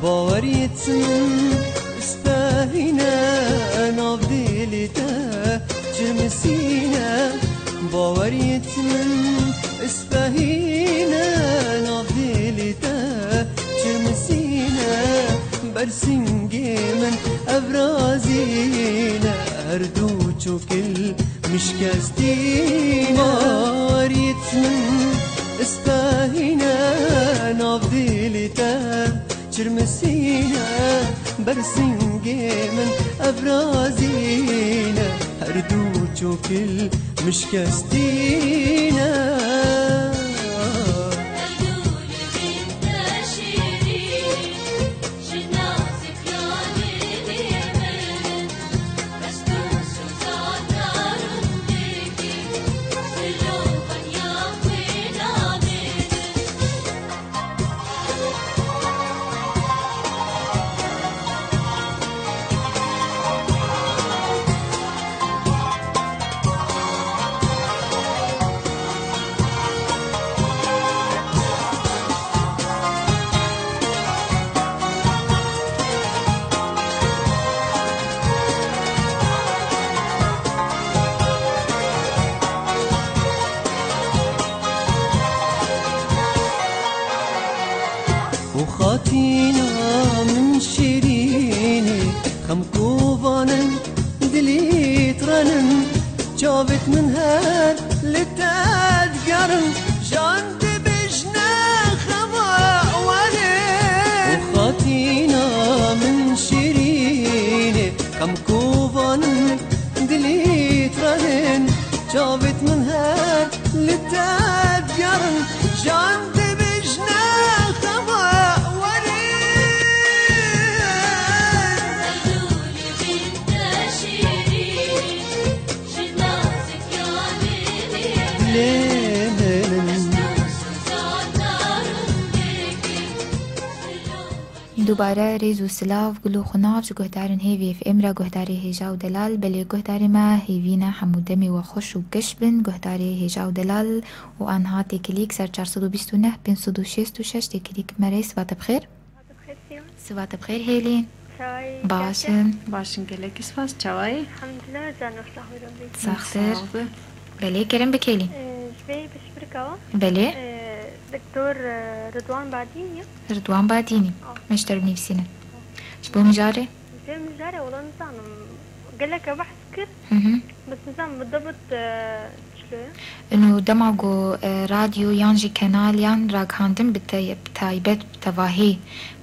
Baweriyet min spehîne, nav dilê te çirmisîne. Baweriyet min spehîne, nav dilê te çirmisîne. Bersingê min ev razîne, her du Çokil mişkestîne. Warît min istahîne, nav dilî te çirmisîne, bersingê min evrazîne, her du çokil mişkestîne. Û xatîna min şirînî, xem kovanin, dilî trenin, çavêt min her li te digerin, jan dibijne xema werê. Û xatîna min şirînî, xem kovanin, dilî trenin, çavêt min her li te digerin, jan dibijne xema werê. Lê min Dubare rêz û silav, gul û xunav ji guhdarên Hêvî F M re, guhdarê hêja û delal. Belê guhdarê me, hêvî ne hemû demê we xweş û geş bin, guhdarê hêja û delal. Û anha têkilîk ser çar sed û bîst û neh pênc sed û şêst û şeş têkilîk me re. Siva te bi xêr. Siva te bi xêr, Sîwan. Siva te bi xêr, Hêlîn. Çawayî, baş in. Baş in, gelekî spas. Çawayî? Elhamdulillah, can wesa hûr bî. Saxtir. Sax be. Belê, kerem bike Hêlîn. Ee, ji vê piştpirka wa. Belê. Ee, Doktor, e, Ridwan Badînî. Ridwan Badînî. Ah. Me ji te re binivîsîne. Ji bo mijarê? Ji bo mijarê, wela nizanim. Gelek e behs kir. Hı hı. Bes nizanim, bi debit, e, çilo ye. Ino dema ku, e, radyo yan jî kenal yan ragihandin bi te-, bi taybet, bi tevahî,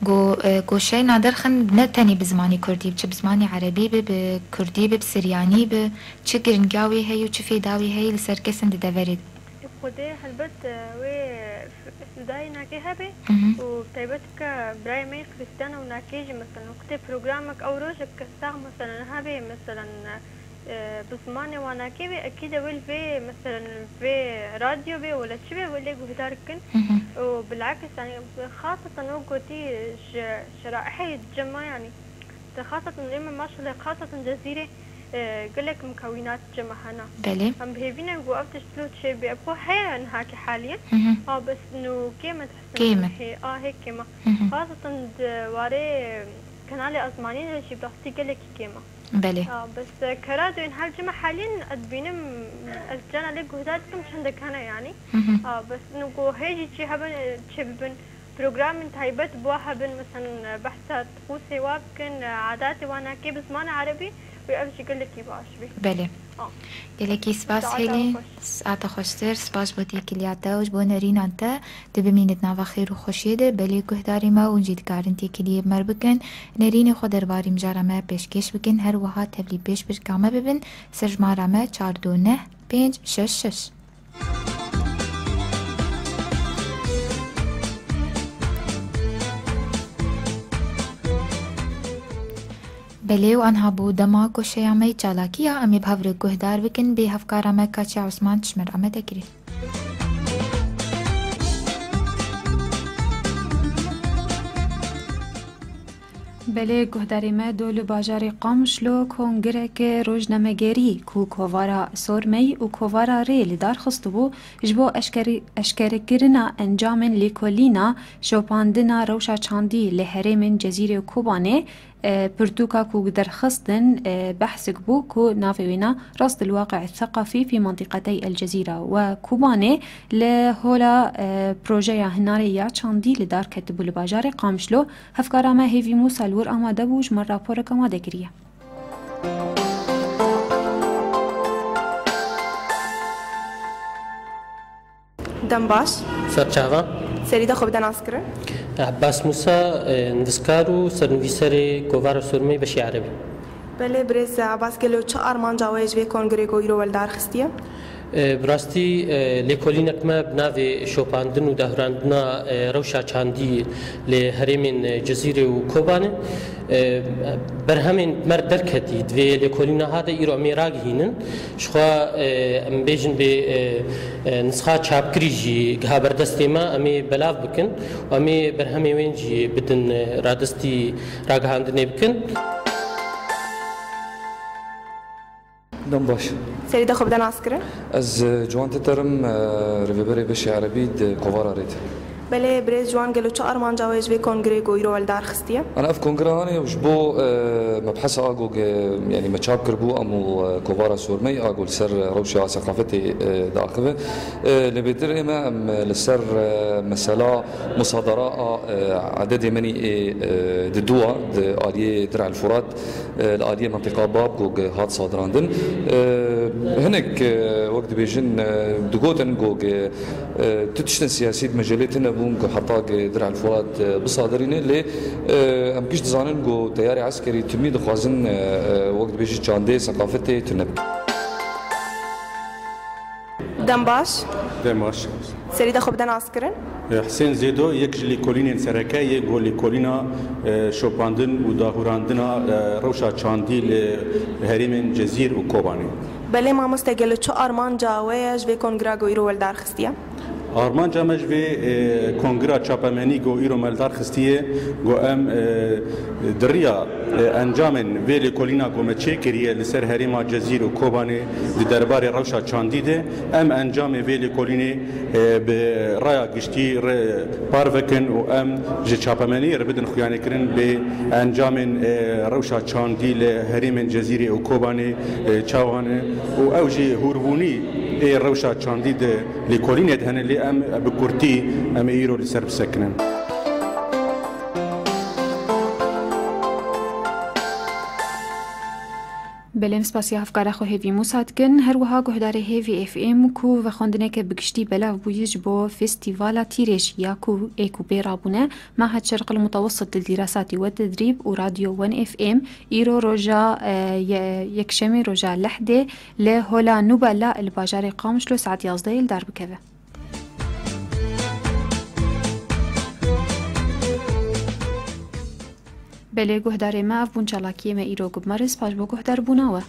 ku, e, goşeyna derxin ne tenê bi zimanê kurdî, bi çi bi zimanê erebî bi, bi kurdî bi, bi siryanî bi, çi giringiya wê heye û çi fêda wê heye li ser kesên di deverê de? Xwedê helbet, e, wê f-, fîdayê nakê hebe. Hı hı. Û taybet ke birayê me yê Xrîstiyan û nakê jî, meselen, wextê programek ew rojek ke sax, meselen, hebe, meselen, e, bi zimanê wan nakê bê, ekîd e wê li vê, meselen, li vê radyo bê, wele çi bê, wê lê guhdar bikin. Hı hı. Û bilakis, yanî, xaseten wek gotî ji şeraihê cema, yanî, Te xaseten ê me maşallah, xaseten Cezîrê, e, gelek mukewînat cema hene. Belê. Em bi hêvî ne ku ev tişt li çê bê. Ev xwe heye niha ki halî. Hı hı. A, bes nû kêm e dihestin. Kêm e. Hê, a, hê kêm e. Hı hı. Xaseten di warê kenalê ezmanî de jî bi rastî gelekî kêm e. Belê. A, bes, e, kera duyên her cema halî ez dibînim, ez cana lê guhdar dikim çendek hene yanî. Hı hı. A, bes nû ku hê jî çi hebin, e, çê bibin. Programên taybet bi wa hebin, mesela, behsa tixûsê wa bikin, adatê wa nakê bi zimanê erebî û ev jî gelekî baş bî. Belê. Ah. Gelekî spas Hêlîn. Saeta xweştir, spas bo têkiliya te û ji bo nerînan te. Tu bimînit nava xêr û xweşiyê de, belê guhdarê me hûn jî dikarin têkiliyê bi me re bikin. Nerînê xwe derbarî mijara me pêşkêş bikin, her wiha tevlî pêşbirka me bibin, serjimara me çar du neh pênc şeş şeş. Belê û anha bû dema goşeya me yê çalakî ya, em ê bi hev re guhdar bikin, bê hevkara me Katya Osman ji me re amade kirî. Belê guhdarê me, do li bajarê Qamişlo kongireke rojnamegerî ku kovara Sormey û kovara Rê li dar xistibû, ji bo eşkeri-, eşkerekirina encamên lêkolîna şopandina rewşa çandî li herêmên Cezîrê û Kobanê, e, pirtûka ku derxistin, e, behsik bû ku navê wê na Rast el-Waqi el-Seqafî fî Mantîqetey El Cezîra we Kobanê li hola, e, projeya hinarê ya çandî li dar ketibû li bajarê Qamişlo. Hevkara me Hêvî Mûsa li wir amade bû, ji me raporek amade kiriye. Dem baş. Serçava. Serî de xwe bide naskirin. Ebbas Musa, e, nivîskar û sernivîserê Kovara Sormeyê beşê erebî. Belê, birêz Ebbas, gelo çi armanca we ji vê kongirê ku îro we li dar xistiye? E, bi rastî, e, lêkolînek me bi navê şopandin û dahurandina, e, rewşa çandî li herêmên, e, Cizîrê û Kobanê, e, berhemên me derketî di vê lêkolîna ha de îro em ê ragihînin. Jixwe, e, em bêjin bê, e, e, nisxa çapkirî jî giha ber destê me, em ê belav bikin û em ê berhemê wên jî bidin, e, radestî ragihandinê bikin. Dem baş. Serî de xwe bide naskirin. Ez, e, Ciwan Teter im, e, rêveberê beşê erebî di Kovara Rêd. Belê, birêz Ciwan, gelo çi armanca we ji vê kongirê ku îro we li dar xistiye? Ana ev kongira hanê ji bo, e, mebhesa a ku, e, yanî me çap kiribû, em û, e, Kovara Sormey a ku li ser rewşa seqafetê, e, diaxive. E, lê bêtir ê me em li ser, e, mesela musadara a, e, ededê menî ê, e, di dûa di aliyê Dir'el Furat, e, li aliyê mentiqa Bab ku hat sadirandin. E, hinek, e, wek dibêjin, e, digotin ku, e, tu tiştên siyasî di mecelê tune bûn ku heta ku Dir'el Furat, e, bisadirîne, lê, e, em giş dizanin ku teyarê eskerî timî dixwazin, e, e, wek dibêjî çandê seqafetê tune bin. Dem baş. Dem baş. Serî de xwe bide naskirin. E, Hisên Zêdo, yek ji lêkolînên sereke yê ku lêkolîna, e, şopandin û dahurandina, e, rewşa çandî li herêmên Cezîr û Kobanê. Belê mamoste, gelo çi armanca we ye ji vê kongira ku îro we li dar xistiye? Armanca me ji vê, e, kongira çapemenî ku îro me li dar xistiye, ku em, e, di riya, e, encamên vê lêkolîna ku me çêkiriye li ser herêma Cezîr û Kobanê di derbarê rewşa çandî de, em encamê vê lêkolînê, e, bi raya giştî re parve kin û em ji çapemeniyê re bidin xuyanêkirin bê encamên, e, rewşa çandî li herêmên Cezîrê û Kobanê, e, çawa ne û ew jî hûrbûnî ê rewşa çandî di lêkolînê de hene, lê em bi kurtî em ê îro li ser bisekinin. Belê, em spasiya hevkara xwe Hêvî Mûsa dikin. Her wiha guhdarê Hêvî F M ku vexwendineke bi giştî belav bûyî ji bo Festîvala Tîrêj ya ku ê ku pê rabûne, Mahed Şerqil Mutewessit li Dîrasatî we Tedrîb û Radyo One F M îro roja, e, ye-, yekşemê roja Lehdê li Hola Nûbela li bajarê Qamişlo saet yazdehê li dar bikeve. Belê guhdarê me, ev bûn çalakiyê me îro ku bi me re, spas bo guhdarbûna we.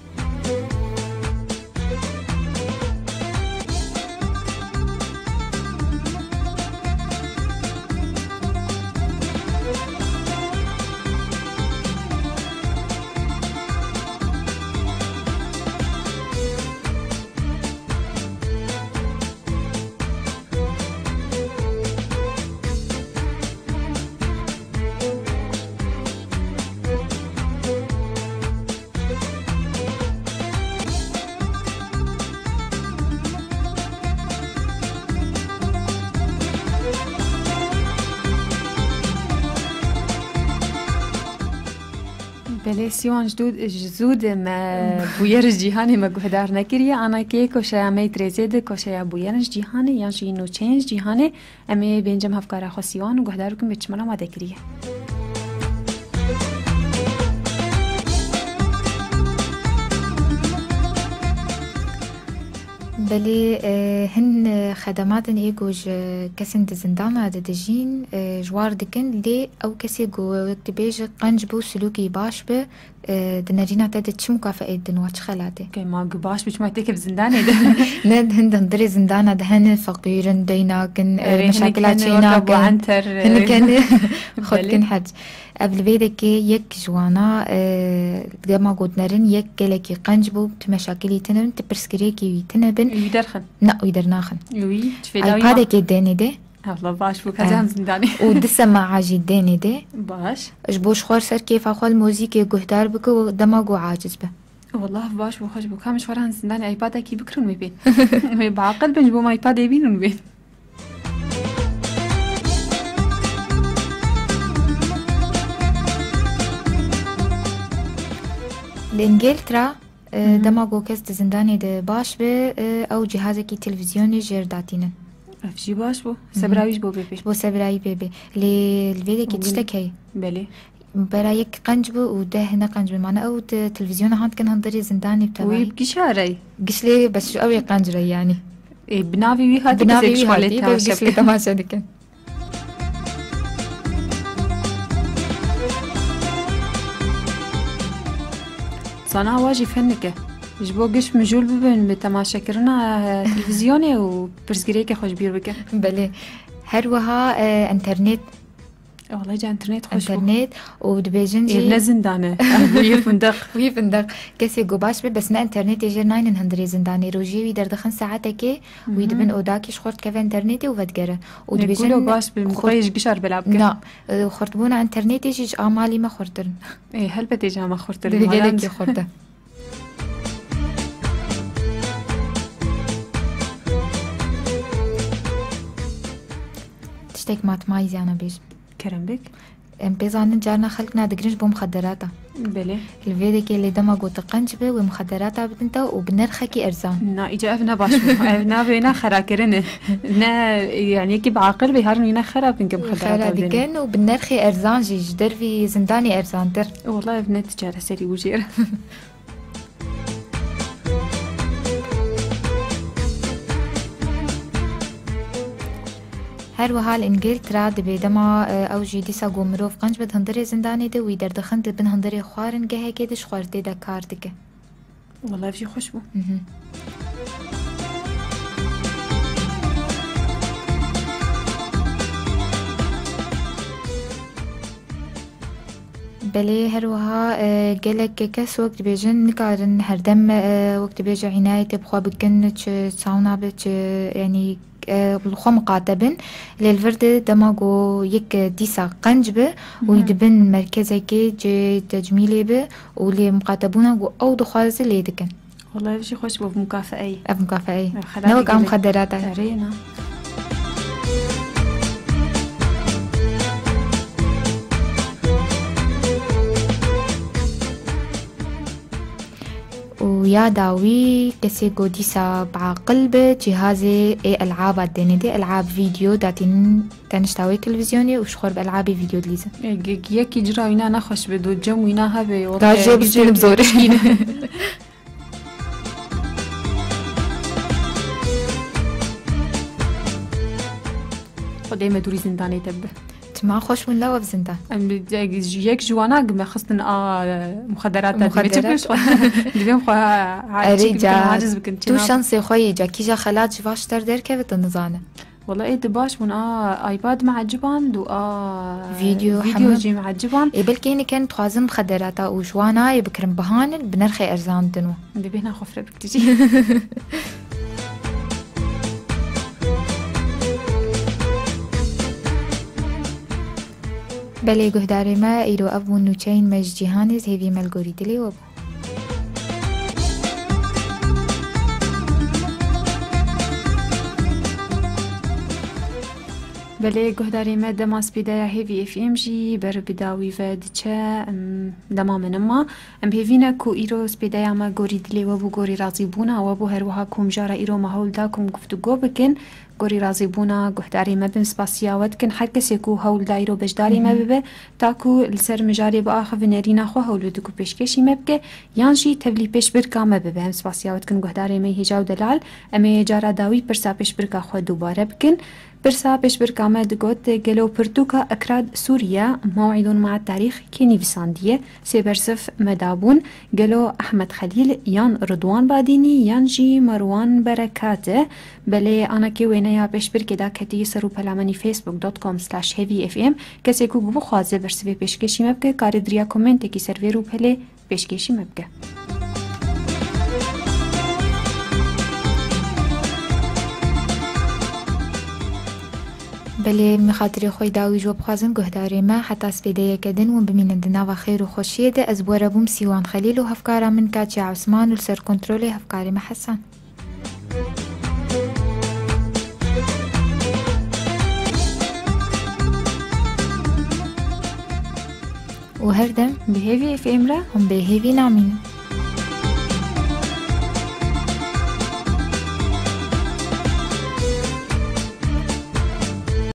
Belê Sîwan, ji dû-, ji zû de me bûyer ji cîhanê me guhdar nekiriye. Ana kê koşeya me yê trêzê de koşeya bûyer ji cîhanê yan jî nûçeyên ji cîhanê. Em ê bêncem hevkara xwe Sîwan û guhdar bikin bê çi me re amade kiriye. Belê, e, hin, e, xedematin ê ku ji kesên di zindana de dijîn, e, ji war dikin, lê ew kesê ku wek dibêje qenc bû, silûkî baş bi, e, di nerîna te de çi mukafeê didin wa, çi xelatê? Ke ma ku baş bi, çima têkeve zindanê de? Ne, hin di hundirê zindana de hene, feqîr in, dey nakin, e, erê, hinek meşakila hene, çê weke nakin. Buenter, e, hinek hene, xwe dikin hec. Ev li vê dekê yek ji wana, e, dema gotinerin yek gelekî qenc bû, tu meşakilî tune bin, tu pirsgirêkî wî tune bin. Wî derxin? Na, wî dernaxin. Wî çi fêda wî ma? iPadekê dênê de. Hewla baş bû, kezem zindanê. Û di sema'a jî dênê de. Baş. Ji bo ji xwe ser kêfa xwe li muzîkê guhdar bike û dema ku aciz be. Wallah baş bû, xweş bû. Kam ji xwe re hin zindanê iPadekî bikirin wê bên. Wê biaqil bin, ji bo ma iPadê bînin wê bên. Li Îngiltera, e, Hı hı. dema ku kes di zindanê de baş be, e, ew cihazekî televîzyonê jêr datînin. Ev jî baş bû. Sebra wî ji bo bê pê. Ji bo sebra wî pê bê. Lê li vê dekê tiştek heye. Belê. Bera yek qenc bû û deh ne qenc bû. Mane ew di televîzyona han dikin hundirê zindanê bi tevahî. Wî bi giş re. Giş lê bes ji ew ê qenc re yanî. Ê, bi navê wî hatî, bi navê wî hatî, bes giş lê temaşe dikin. Zana wa jî fenik e. Ji bo giş mijûl bibin bi temaşekirina, e, televîzyonê û pirsgirêkê xwe ji bîr bikin. Belê. Her wiha, e, enternet. E, wellahî ca enternet xweş bû. Enternet û dibêjin jî. Ê, ne zindan e. Ev yê findeq. Wî findeq. Kesê ku baş be, bes ne enternetê jê naynin hundirê zindanê. Rojê wî derdixin saetekê, wî dibin odakî ji xwe dikeve enternetê û vedigere. Û dibêjin gulo baş be, xurt-, xwe ji gişar bela bike. Na, e, xurtbûna enternetê jî ji a malî me xurtir in. Ê, helbetê ji a me xurtir in. Gelekî xurt e. Tiştek matmayî ziyana bêjim. Kerem bik. Em pê zanin carna xelk nadigirin ji bo muxederata. Belê. Li vê dekê lê dema got qenc be, wê muxederata bidin te û bi nerxekî erzan. Na, îca ev ne baş bû. Ev navê wîna xerakirin e. Ne, yani yekî bi aqil be, herin wîna xera bikin ke muxederata bidin. Xera dikin û bi nerxê erzan jî, ji dervî zindanê erzantir. Wala ev ne ticaret serî bû jê re. Her wiha li Îngiltera dibê dema, e, ew jî dîsa ku mirov qenc be di hundirê zindanê de wî derdixin di bin hundirê xwarin gehekê de ji xwaritê de kar dike. Wala ev jî xweş bû. Mhm. Belê her wiha, e, gelek kes wek dibêjin nikarin herdem, e, wek dibêje înayetê bi xwe bikin, çi sauna be, çi, yanî, e, li xwe miqate bin. Lê li vir de dema ku yek dîsa qenc be, wî dibin merkezekê cê tecmîlê be û lê miqatebûna ku ew dixwaze lê dikin. Wala ev jî xweş bû, ev mukafeeyî. Ev mukafeeyî. Ev xelatî gelek. Ne wek a muxederata ye. Erê, na. Û ya dawî kesê ku dîsa bi aqil be, cîhazê ê elaba denê de, elab vîdeo datînin tenişta wê televîzyonê û ji xwe re bi elabê vîdeo dilîzin. E, ge-, yekî cira wîna nexweş be, do cem wîna hebe, da jê bistînim zorê. Xwedê me dûrî zindanê te bibe. Çima xweş bûn law ev zindan? Em, yek ji wana me xistin a muxederata dibê çi bikin xwe. Dibê xwe ha-, erê çi bikin, ca, haciz bikin, tu çêna. Şansê xwe yî ca, kîja xelat ji va şter derkeve tu nizane. Wala ê di baş bûn, a iPad me eciband û a vîdeo, vîdeo hemû jî me eciband. Ê belkî hinek hene dixwazin muxederata û ji wan nayê bikirin, bihanin bi nerxê erzan din û. Dibê na xwe fire bik tu jî. Belê guhdarê me, îro ev bûn nûçeyên me ji cîhanê, ji hêvî me li gorî dilê we bû. Belê guhdarê me, dema spêdeya Hêvî F M jî ber bi dawî ve diçe, em, dema me nema. Em hêvî ne ku îro spêdeya me gorî dilê we bû, gorî razîbûna we bû, her wiha ku mijara îro me hewl da ku em guftûgo bikin. Gorî razîbûna guhdarê me bin, spasiya we dikin. Her kesê ku hewl da îro beşdarî me bibe, ta ku li ser mijarê biaxive, nerîna xwe hewl bide ku pêşkêşî me bike, yan jî tevlî pêşbirka me bibe. Em spasiya we dikin guhdarê me hêja û delal. Em ê cara dawî pirsa pêşbirka xwe dubare bikin. Pirsa pêşbirka me digot, gelo pirtûka Ikrad Sûriye, Mew'idun ma'a tarîx kê nivîsandiye? Sê bersiv me dabûn, gelo Ehmed Xelîl yan Ridwan Badînî yan jî Merwan Berekat e? Belê, anakê wêneya pêşbirkê daketî ser rûpela me nî facebook dot com slash heavy f m. Kesê ku bixwaze bersivê pêşkêşî me bike, kare di riya komentekî ser vê rûpelê pêşkêşî me bike. Belê, min xatirê xwe dawî ji we bixwazin guhdarê me, heta spêdeyeke din hûn bimînin di nava xêr û xweşiyê de. Ez bi we re bûm Sîwan Xelîl û hevkara min Katya Osman û li ser kontrolê hevkarê me Hesan. Û her dem bi Hêvî F M re hûn bê hêvî namînin.